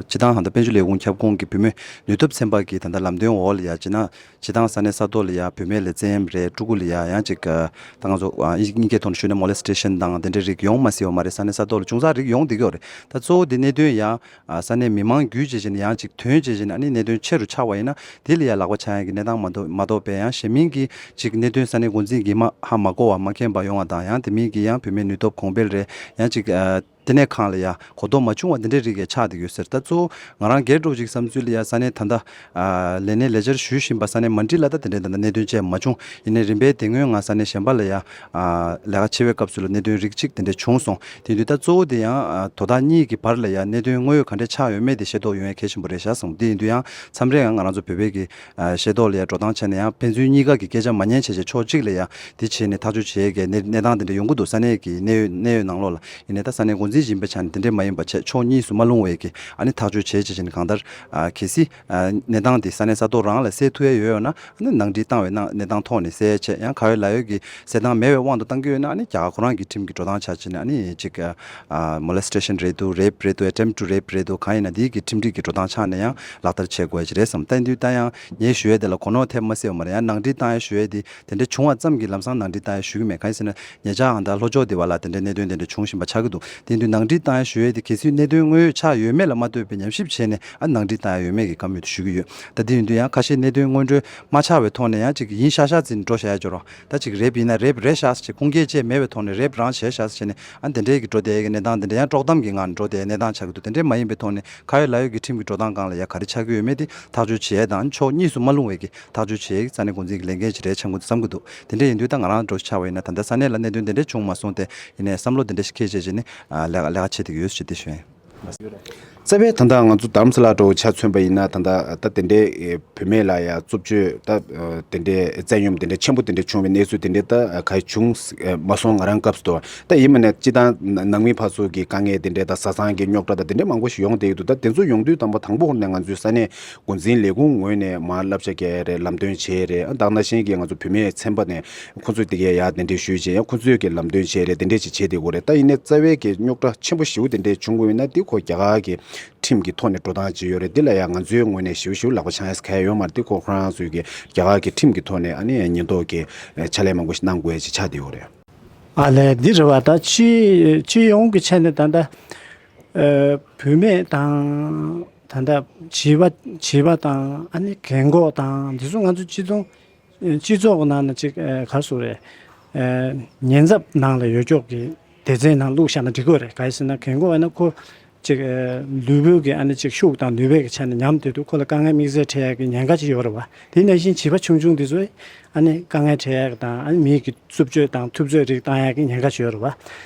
སྤྱི་བཏང་ད་དཔལ་འབྱོར་ལས་ཁུངས་ཁྱབ་ཁོངས་ཀྱི་བུད་མེད་ནུས་སྟོབས་ཚན་པ་གི་ད་ད་ལམ་སྟོན་འོག་ལ་ཡ་བྱས་ན་སྤྱི་བཏང་ས་གནས་ས་ཐོག་ལ་ཡ་བུད་མེད་ལ་བཙན་གཡེམ་རེད། ཕྲུ་གུ་ལ་ཡ་ཡང་ཅིག་ཨ་ད་ང་ཚོ་ཨ་དབྱིན་སྐད་ཐོག་ནས་ཞུས་ན་མོ་ལེ་སི་ཊེ་ཤན་དང་དེ་འདྲའི་རིགས་ཡོང་མ་སྲིད་པ་མ་རེད། ས་གནས་ས་ཐོག་ལ་ཅུང་ཟད་རིགས་ཡོང་བསྡད་ཀྱི་ཡོད་རེད། ད་གཙོ་བོ་དེ་གནད་དོན་ཡ་ཨ་ས་གནས་མི་མང་བརྒྱུད་བྱས་བྱས་ནས་ཡང་ཅིག་ཐོན་བྱས་བྱས་ནས་ཨ་ནི་གནད་དོན་ཆེ་རུ་ཆགས་པ་ཡིན་ན་དེ་ལ་ཡང་ལག་པ་འཆང་ཡ་གི་གནས་སྟངས་མ་གཏོགས་མ་གཏོགས་པའི་ཡང་གཞན་མིན་གྱི་ཅིག་གནད་དོན་ས་གནས་འགོ་འཛིན་གྱིས་མ་ཧ་མ་གོ་བ་མ་མཁྱེན་པ་ཡོང་བ་དང་ཡང་དེ་མིན་གྱི་ཡང་བུད་མེད་ནུས་སྟོབས་གོང་འཕེལ་རེད། ཡང་ཅིག་ཨ་ལྟེ་གནས་ཁང་ལ་ཡང་གོ་རྟོགས་མ་བྱུང་བ་འདི་འདྲའི་རིགས་ཡང་ཆགས་བསྡད་ཡོད་ཟེར། ད་གཙོ་བོ་ང་རང་སྒེར་འདྲ་བོ་ཅིག་བསམ་ཚུལ་ལ་ཡང་ས་གནས་ད་ལྟ་ཨ་ལས་གནས་ལས་འཆར་ཞུ་བཞིན་པ་ས་གནས་མན་ཌི་ལ་ད་དེ་འདྲའི་ད་ལྟ་གནད་དོན་བཅས་མ་བྱུང་། ཡིན་ནའི་རིམ་པས་དེ་སྔོན་ང་ས་གནས་གཞན་པ་ལ་ཡང་ཨ་ལས་ཀ་བྱེད་པའི་སྐབས་སུ་ལ་གནད་དོན་རིགས་གཅིག་དེ་འདྲ་བྱུང་སོང་། དེ་དུས་ད་གཙོ་བོ་དེ་ཡང་ཨ་དོ་བདག་གཉིས་ཀྱི་བར་ལ་ཡང་གནད་དོན་དངོས་ཡོད་ག་འདྲ་ཆགས་ཡོད་མེད་དེ་ཤེས་རྟོགས་ཡོང་ཡ་གལ་ཆེན་པོ་རེད་ཤག་བསམ། དེ་ཡིན་དུས་ཡང་མཚམས་རེ་ཡང་ང་རང་ཚོ་བོད་པའི་གི་ཨ་ཤེས་རྟོགས་ལ་ཡང་འགྲོ་སྟངས་བྱས་ན་ཡང་ཕན་ཚུན་གཉིས་ཀ་གི་སྐད་ཆ་མ་ཉན་བྱས་བྱས་ཕྱོགས་གཅིག་ལ་ཡང་དེ་བྱས་ནས་ཐག་གཅོད་བྱེད་ཡ་གི་གནས་གནས་སྟངས་དེ་འདྲ་ཡོང་གི་འདུག་ས་གནས་ཀྱི་གནད་ཡོད་གནད་ཡོད་ནང་ལོགས་ལ། ཡིན་ནའི་ད་ས་གནས་འགོ་འཛིན་ཡིན་པའི་ཆ་ནས་དེ་འདྲ་མ་ཡིན་པ་བྱས་ཕྱོགས་གཉིས་སུ་མ་ལྷུང་བའི་གི་ཨ་ནི་ཐག་གཅོད་བྱེད་བྱས་བྱས་ནས་གང་ལྟར་ཨ་གལ་སྲིད་ཨ་གནས་སྟངས་དེ་ས་གནས་ས་ཐོག་རང་ལ་སེལ་ཐུབ་ཡ་ཡོད་ཡོད་ན་ཨ་ནི་ནང་འགྲིག་བཏང་བའི་ནང་གནས་སྟངས་ཐོག་ནས་སེལ་བྱས། ཡང་ག་ཡོད་ལ་ཡོད་ཀྱི་སེལ་སྟངས་མེད་པའི་དབང་དུ་བཏང་གི་ཡོད་ན་ཨ་ནི་རྒྱ་གར་ཁོ་རང་གི་ཁྲིམས་ཀྱི་འགྲོ་སྟངས་ཆ་བྱས་ནས་ཨ་ནི་ཅིག་ཨ་མོ་ལེ་སི་ཊེ་ཤན་རེད་འདུག་རེབ་རེད་འདུག་ཨེ་ཊེམ་ཊུ་རེབ་རེད་འདུག་གང་ཡིན་ན་དེའི་གི་ཁྲིམས་སྒྲིག་གི་འགྲོ་སྟངས་ཆ་ནས་ཡང་ལག་བསྟར་བྱེད་དགོས་ཀྱི་རེད་བསམ། ད་ཡིན་དུས་ད་ཡང་ངས་ཞུ་ཡས་དེ་ལ་གོ་ནོར་ཐེབས་མ་སྲིད་པ་མ་རེད། ཡང་ནང་འགྲིག་བཏང་ཡ་ཞུ་ཡས་དེ་དེ་འདྲ་བྱུང་བ་ཙམ་གྱིས་ལམ་སང་ནང་འགྲིག་བཏང་ཡ་ཞུ་གི་མེད། གང་ཡིན་ཟེར་ན་ཉེ་ཆར་ཨང་དང་ལྷོ་ཕྱོགས་དེ་བ་ལ་དེ་འདྲའི་གནད་དོན་དེ་འདྲ་བྱུང་བཞིན་པ་ཆགས་ཀྱི་འདུག་དེ་ཡིན་དུས་ནང་འགྲིག་བཏང་ཡ་ཞུ་ཡས་དེ་གལ་སྲིད་གནད་དོན་དངོས་ཡོད་ཆགས་ཡོད་མེད་ལ་མ་ལྟོས་པའི་ཉམས་ཞིབ་བྱས་ནས་ཨ་ནང་འགྲིག་བཏང་ཡ་ཡོད་མེད་ཀྱི་བཀའ་མོལ་དེ་ཞུ་གི་ཡོད། ད་དེ་ཡིན་དུས་ཡང་ཁ་ཤས་གནད་དོན་སྔོན་འགྲོ་མ་ཆགས་པའི་ཐོག་ནས་ཡང་ཅིག་ཡིན་ཤག་ཤག་ཟེར་ནས་འགྲོ་བཞག་ཡ་འབྱོར་བ། ད་ཅིག་རེབ་ཡིན་ན་རེབ་རེད་ཤག་ཟེར་ཁུངས་སྐྱེལ་བཅས་མེད་པའི་ཐོག་ནས་རེབ་རང་བྱས་ཤག་ཟེར་བྱས་ནས་ཨ་དེ་འདྲའི་གི་འགྲོ་བསྡད་ཡ་གི་གནས་སྟངས་དེ་འདྲ་ཡང་དཀྲོག་གཏམ་གྱི་ངང་ནས་འགྲོ་བསྡད་ཡ་གནས་སྟངས་ཆགས་ཀྱི་འདུག་དེ་འདྲའི་མ་ཡིན་པའི་ཐོག་ནས་ག་ཡོད་ལ་ཡོད་ཀྱི་ཁྲིམས་ཀྱི་འགྲོ་སྟངས་སྒང་ལ་ཡ་ག་རེ་ཆགས་ཀྱི་ཡོད་མེད་དེ་ཐག་གཅོད་བྱེད་ཡས་དང་ཕྱོགས་གཉིས་སུ་མ་ལྷུང་བའི་གི་ཐག་གཅོད་བྱེད་ཡས་ཀྱི་ས་གནས་འགོ་འཛིན་གྱི་ལས་འགན་ཅིག་རེད་ཆགས་ཀྱི་འདུག་བསམ་གྱི་འདུག་དེ་འདྲ་ཡིན་དུས་ད་ང་རང་འགྲོ་ཆགས་པ་ཡིན་ན་ད་ལྟ་ས་གནས་ལ་གནད་དོན་དེ་འདྲ་བྱུང་མ་སོང་སྟེ། ཡིན་ནའི་བསམ་བློ་དེ་འདྲ་ཞིག་འཁྱེར་བྱས་བྱས་ནས་ཨ་ལས་ཀ་ལས་ཀ་བྱེད་བསྡད་ཀྱི་ཡོད་ཞེས་དེ་ཞུ་ཡིན། རྩ་བའི་ད་ལྟ་ང་ཚོ་རྡ་རམ་ས་ལ་འགྲོ་ཆ་མཚོན་པ་ཡིན་ན་ད་ལྟ་ད་དེ་འདྲའི་བུད་མེད་ལ་ཡ་རྩུབ་སྤྱོད་ད་དེ་འདྲའི་བཙན་གཡེམ་དེ་འདྲ་ཆེན་པོ་དེ་འདྲ་བྱུང་བའི་གནས་ཚུལ་དེ་འདྲ་ད་ག་བྱུང་མ་སོང་ང་རང་སྐབས་སུ། ད་ཡིན་མིན་ན་སྤྱི་བཏང་ནང་མི་ཕར་ཚུར་གྱི་དཀའ་ངལ་དེ་འདྲ་ད་བཟའ་ཚང་གི་རྙོག་དྲ་ད་དེ་འདྲ་མང་པོ་ཞིག་ཡོང་བསྡད་ཀྱི་འདུག་ད་དེ་ཚོ་ཡོང་དུས་དང་པོ་དང་པོ་ནས་ང་ཚོའི་ས་གནས་འགོ་འཛིན་ལས་ཁུངས་ངོས་ནས་མར་བསླབ་བྱ་བརྒྱབ་ཡ་རེད། ལམ་སྟོན་བྱས་རེད། ད་ག་ནང་བཞིན་གྱི་ང་ཚོ་བུད་མེད་ཚན་པ་ནས་ཁོ་ཚོས་དེ་གའི་ཡ་དེ་འདྲའི་ཞུས་བྱས་ཡང་ཁོ་ཚོས་ཀྱི་ལམ་སྟོན་བྱས་རེད། དེ་འདྲས་ཅིག་བྱས་བསྡད་ཡོད་རེད། ད་ཡིན་ནའི་རྩ་བའི་གི་རྙོག་དྲ་ཆེན་པོ་ཞེ་པོ་དེ་འདྲས་བྱུང་དགོས་ཡོད་ན་དེ་ཁོ་རྒྱ་གར་གྱི་ཁྲིམས་ཀྱི་ཐོག་ནས་འགྲོ་སྟངས་ཅིག་ཡོད་རེད། དེ་ལ་ཡང་ང་ཚོའི་ངོས་ནས་ཞེ་པོ་ཞེ་པོ་ལག་པ་འཆང་ཡས་ག་ཡ་ཡོད་མ་རེད། དེ་ཁོ་ཁོ་རང་ཚོའི་གི་རྒྱ་གར་གྱི་ཁྲིམས་ཀྱི་ཐོག་ནས་ཨ་ནི་ཉེན་རྟོག་གི་ཕྱག་ལས་མང་པོ་ཞིག་གནང་དགོས་ཡ་ཅིག་ཆགས་བསྡད་ཡོད་རེད། ཨ་ལས་འདི་རེད་བ། ད་སྤྱི་སྤྱི་ཡོངས་ཀྱི་ཆ་ནས་ད་ལྟ་ཨ་བུད་མེད་དང་ད་ལྟ་བྱིས་པ་བྱིས་པ་དང་ཨ་ནི་རྒན་གོག་དང་འདི་ཚོ་ང་ཚོ་སྤྱི་ཚོགས་སྤྱི་ཚོགས་ཀྱི་ནང་ན་ཅིག་ཨ་ག་རེ་ཟེར་དགོས་རེད། ཨ་ཉེན་ཚབས་ནང་ལ་ཡོད་ཀྱོག་གི་སྡེ་ཚན་ནང་བླུགས་བཞག་ན་འགྲིག་གི་རེད། ག་རེ་ཟེར་ན་རྒན་གོག་ཡིན་ན་ཁོ་ཅིག་ཨ་ལུས་པོའི་གི་ཨ་ནི་ཅིག་ཤུགས་དང་ནུས་པའི་གི་ཆ་ནས་ཉམས་བསྡད་དུས་ཁོ་ལ་དཀའ་ངལ་དམིགས་བསལ་འཕྲད་ཡ་གི་ཉེན་ཁ་ཅིག་ཡོད་རེད་བ། དེ་ནང་བཞིན་བྱིས་པ་ཆུང་ཆུང་འདི་ཚོས་ཨ་ནི་དཀའ་ངལ་འཕྲད་ཡ་གི་དང་ཨ་ནི་མིའི་གི་རྩུབ་སྤྱོད་དང་ཐུབ་ཚོད་རིགས་བཏང་ཡ་གི་ཉེན་ཁ་ཅིག་ཡོད་རེད་བ།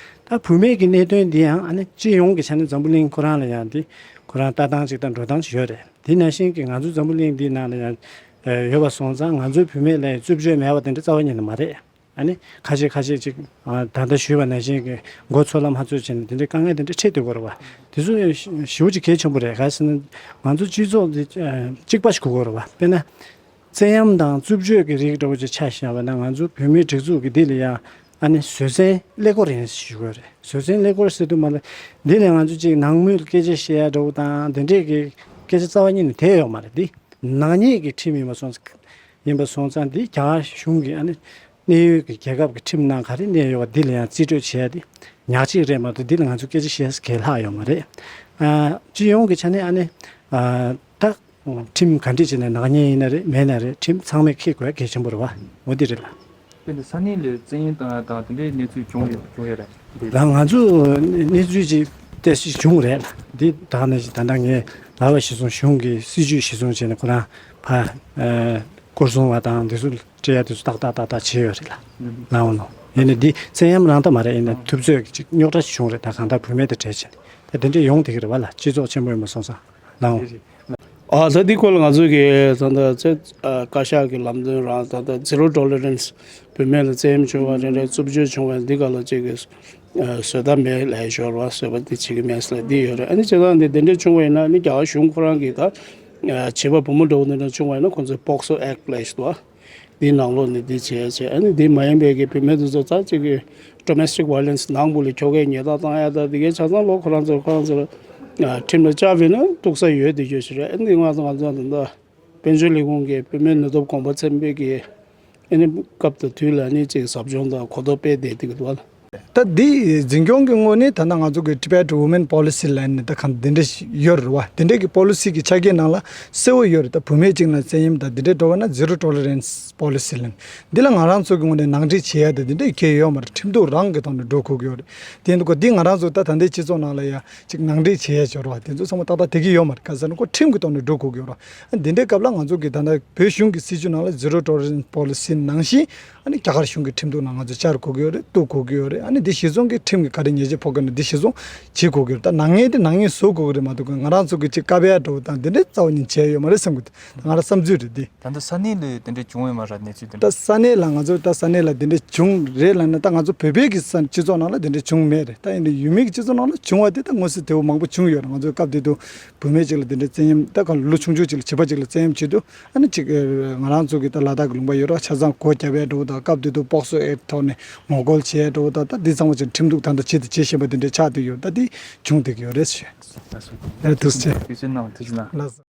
ད་བུད་མེད་ཀྱི་གནད་དོན་འདི་ཡང་ཨ་ནི་སྤྱི་ཡོངས་ཀྱི་ཆ་ནས་འཛམ་བུ་གླིང་ཁོ་རང་ལ་ཡང་འདི་ ཁོ་རང་ལྟ་སྟངས་ཅིག་དང་འགྲོ་སྟངས་ཅིག་ཡོད་རེད། དེ་ནང་བཞིན་གྱི་ང་ཚོའི་འཛམ་བུ་གླིང་འདིའི་ནང་ལ་ཡང་ཡོད་པ་སོང་ཙང་ང་ཚོའི་བུད་མེད་ལ་ཡང་རྩུབ་སྤྱོད་མེད་པ་དེ་འདྲ་རྩ་བ་ཉིད་ནས་མ་རེད། ཨ་ནི་ཁ་ཤས་ཁ་ཤས་ཅིག་ཨ་ད་ལྟ་ཞུས་པ་ནང་བཞིན་གྱི་མགོ་ཚོས་ལ་མ་ཚོས་བྱས་ནས་དེ་འདྲའི་དཀའ་ངལ་དེ་འདྲ་འཕྲད་སྡོད་ཀྱི་ཡོད་རེད་བ། དེ་ཚོ་ཞེ་པོ་ཅིག་གལ་ཆེན་པོ་རེད། ག་རེ་ཟེར་ན་ང་ཚོ་སྤྱི་ཚོགས་འདི་ཨ་གཅིག་པ་ཞིག་དགོས་ཀྱི་ཡོད་རེད་བ། དཔེར་ན། བཙན་གཡེམ་དང་རྩུབ་སྤྱོད་ཀྱི་རིགས་འདྲ་བོ་ཅིག་ཆ་བཞག་པ་ན་ང་ཚོ་བོད་མིའི་སྒྲིག་འཛུགས་ཀྱི་འདི་ལ་ཡང་ཨ་ནི་བཟོད་བསྲན་ཀླད་ཀོར་ཡིན་ཞུ་དགོས་རེད། བཟོད་བསྲན་ཀླད་ཀོར་ཟེར་དུས་མ་ལ་འདི་ལ་ང་ཚོ་ཅིག་ནང་མོལ་སྐད་ཆ་བཤད་ཡ་འདྲ་བོ་དང་དེ་འདྲས་ཀྱི་སྐད་ཆ་རྩ་བ་ཉིད་ནས་བསྡད་ཡོད་མ་རེད། འདི་ནག་ཉེས་ཀྱི་ཁྲིམས་ཡིན་པ་སོང་ཡིན་པ་སོང་ཙང་འདི་རྒྱ་གར་གཞུང་གི་ཨ་ནི་གནད་ཡོད་ཀྱི་རྒྱལ་ཁབ་ཀྱི་ཁྲིམས་ནང་ག་རེ་གནས་ཡོད་པ་འདི་ལ་ཡང་རྩིས་སྤྲོད་བྱས་ཏེ་ཉག་གཅིག་རེད་མ་གཏོགས་འདི་ལ་ང་ཚོ་སྐད་ཆ་བཤད་ས་གང་ཡང་ལྷག་ཡོད་མ་རེད། ཨ་སྤྱི་ཡོངས་ཀྱི་ཆ་ནས་ཨ་ནི་ཨ་ད། ཁྲིམས་ག་འདྲས་བྱས་ནས་ནག་ཉེས་ཡིན་ན་རེད་མེད་ན་རེད་ཁྲིམས་ཚང་མས་འཁྱེར་དགོས་གལ་ཆེན་པོ་རེད་བ། འོ་འདི་རེད་ལ། དེ་ནི་ས་གནས་ལ་བཙན་གཡེམ་བཏང་ཡ་དང་དེ་འདྲའི་གནས་ཚུལ་བྱུང་ཡོད་བྱུང་ཡོད་རེད་འདི། ད་ང་ཚོ་གནས་ཚུལ་ཅིག་ཏོག་ཙམ་བྱུང་རེད་ལ། འདི་ད་ནས་ད་ལྟ་ངས་ལབ་པ་གཞིར་བཟུང་གཞུང་གི་སྲིད་ཇུས་གཞིར་བཟུང་བྱས་ནས་ཁོ་རང་ཕ་སྐོར་སྲུང་བ་དང་འདི་ཚོ་སྤྲད་ཡ་དེ་ཚོ་ཏག་ཏག་ཏག་ཏག་བྱས་ཡོད་རེད་ལ། ལའོ་ནོ་ཡིན་ནའི་འདི་བཙན་གཡེམ་རང་ད་མ་རེད། ཡིན་ནའི་ཐུབ་ཚོད་ཀྱི་ཅིག་རྙོག་དྲ་ཞིག་བྱུང་རེད། ད་གང་ལྟར་བུད་མེད་དེ་གྲས་བྱས་ནས་ད་དེ་འདྲས་ཡོང་བསྡད་ཀྱི་རེད་བ་ལ། སྤྱི་ཚོགས་ཆེན་པོ་ཡིན་པ་སོང་ཙང་ལའོ། ཨ་ད་འདི་སྐོར་ལ་ང་ཚོ་གི་ད་ལྟ་ཚེ་ཨ་བཀའ་ཤག་གི་ལམ་སྟོན་རང་ད་ལྟ་zero tolerance བུད་མེད་ལ་བཙན་གཡེམ་བྱུང་བ་རེ་རེ་རྩུབ་སྤྱོད་བྱུང་བ་འདི་ག་ལ་ཅིག་གི་ཨ་བཟོད་ཐབས་མེད་ལབ་ཞོར་བ་བཟོད་པ་འདི་བྱེད་ཀྱི་མེད་ཟེར་འདི་ཡོད་རེད། ཨ་ནི་བྱས་ཙང་འདི་འདི་འདྲ་བྱུང་བ་ཡིན་ན་ཨ་ནི་རྒྱ་གར་གཞུང་ཁོ་རང་གིས་ད་ཨ་བྱིས་པ་བུ་མོ་འདྲ་བོ་འདི་འདྲ་བྱུང་བ་ཡིན་ན་ཁོང་ཚོས་POCSO Act ལབ་ཞིག་འདུག་ཨ། འདིའི་ནང་ལོགས་ནས་འདི་བྱས་བྱས་ཨ་ནི་འདི་མ་ཡིན་པའི་གི་བུད་མེད་དེ་ཚོ་ད་ཅིག་གི་domestic violence ནང་བུ་ལ་ཁྱོ་གས་ཉེས་རྡུང་བཏང་ཡ་ད་འདི་གའི་ཆ་ཚང་ལོ་ཁོ་རང་ཚོ་ཁོ་རང་ཚོ་ལ་ཁྲིམས་ལ་བཅར་བས་ན་གཏུག་ས་ཡོད་དེ་ཡོད་ཞིག་རེད། ཨ་ནི་ང་ཚོ་ང་ཚོ་ད་ལྟ་དཔལ་འབྱོར་ལས་ཁུངས་ཀྱི་བུད་མེད་ནུས་སྟོབས་གོང་འཕེལ་ཚན་པའི་གི་ཨ་ནི་སྐབས་དང་དུས་ལ་ཨ་ནི་ཅིག་ཟབ་སྦྱོང་དང་གོ་རྟོགས་སྤེལ་བསྡད་དེ་གི་འདུག་ལ། ད་འདི་འཛིན་སྐྱོང་གི་ངོས་ནས་ད་ལྟ་ང་ཚོ་གི་Tibet Women Policy ལབ་ནས་ད་གང་འདི་འདྲ་ཞིག་ཡོད་རེད་བ། འདི་འདྲ་གི་policy གི་ཆ་རྐྱེན་ནང་ལ་གསལ་བོ་ཡོད་རེད། ད་བུད་མེད་ཅིག་ལ་བཙན་གཡེམ་དང་འདི་འདྲ་འགྲོ་བ་ན་zero tolerance policy ལབ་ནས་འདི་ལ་ང་རང་ཚོ་གི་ངོས་ནས་ནང་འགྲིག་བྱེད་ཡ་དེ་འདི་འདྲ་གལ་ཡོད་མ་རེད། ཁྲིམས་གཏུག་རང་གི་ཐོག་ནས་འགྲོ་དགོས་ཀྱི་ཡོད་རེད། དེ་འདུག་གོ་འདི་ང་རང་ཚོ་ད་ད་ལྟའི་སྤྱི་ཚོགས་ནང་ལ་ཡ་ཅིག་ནང་འགྲིག་བྱེད་ཡ་སྦྱོར་བ་དེ་ཚོ་ཚང་མ་ཏག་ཏག་དེ་གི་ཡོད་མ་རེད། ག་ཟེར་ན་ཁོ་ཁྲིམས་ཀྱི་ཐོག་ནས་འགྲོ་དགོས་ཀྱི་ཡོད་རེད། འདི་འདྲའི་སྐབས་ལ་ང་ཚོ་གི་ད་ལྟ་བོད་གཞུང་གི་སྲིད་ཇུས་ནང་ལ་zero tolerance policy ནང་བཞིན་ཨ་ནི་རྒྱ་གར་གཞུང་གི་ཁྲིམས་གཏུག་ནང་ང་ཚོ་བཅར་དགོས་ཀྱི་ཡོད་རེད། གཏུག་དགོས་ཀྱི་ཡོད་རེད། ཨ་ནི་འདི་གཞི་བཟུང་གི་ཁྲིམས་ཀྱི་ག་རེ་ཉེས་ཆད་ཕོག་གི་ན་འདི་གཞི་བཟུང་བྱེད་དགོས་ཀྱི་ཡོད་རེད། ད་ནག་ཉེས་དེ་ནག་ཉེས་བཟོ་དགོས་ཀྱི་རེད་མ་གཏོགས་ང་རང་ཚོ་གི་ཅིག་བཀའ་བབས་འགྲོ་དང་འདི་འདྲའི་རྩ་བ་ཉིད་བྱས་ཡོད་མ་རེད་བསམ་གི་འདུག་ང་རང་བསམ་ཚུལ་རེད་འདི། ད་ལྟ་ས་གནས་ལ་དེ་འདྲ་བྱུང་ཡོད་མ་རེད་གནས་ཚུལ་དེ་འདྲ། ད་ས་གནས་ལ་ང་ཚོ་ད་ས་གནས་ལ་དེ་འདྲ་བྱུང་རེད་ལབ་ན་ད་ང་ཚོ་བོད་པའི་གི་ས་སྤྱི་ཚོགས་ནང་ལ་དེ་འདྲ་བྱུང་མེད་རེད། ད་ཡིན་ན་ཡུལ་མི་གི་སྤྱི་ཚོགས་ནང་ལ་བྱུང་བ་དེ་ད་མངོན་གསལ་དོད་པོ་མང་པོ་བྱུང་ཡོད་རེད། ང་ཚོའི་སྐབས་དེ་དུས་བུད་མེད་ཅིག་ལ་དེ་འདྲ་བཙན་གཡེམ་ད་ག་ལོ་ཆུང་ཆུང་ཅིག་ལ་བྱིས་པ་ཅིག་ལ་བཙན་གཡེམ་བྱེད་དུས་ཨ་ནི་ཅིག་ང་རང་ཚོ་གི་ད་ལ་དྭགས་གི་ལུང་པ་ཡོད་ར་ཆ་ཚང་སྒོ་བརྒྱབ་ཡས་འགྲོ་བ་དང་སྐབས་དེ་དུས་POCSO Act ཐོག་ནས་ངོ་རྒོལ་བྱས་འགྲོ་བ་དང་ད་འདི་ཚང་མ་ཅིག་ཁྲིམས་གཏུག་ད་ལྟ་བྱེད་དུ་བྱེད་བཞིན་པ་དེ་འདྲ་ཆགས་བསྡད་ཡོད། ད་འདི་བྱུང་བསྡད་ཀྱི་ཡོད་རེད་ཞེས། ཐུགས་རྗེ་ཆེ། ཐུགས་རྗེ་གནང་། ཐུགས་རྗེ་གནང་། ལགས་སོ།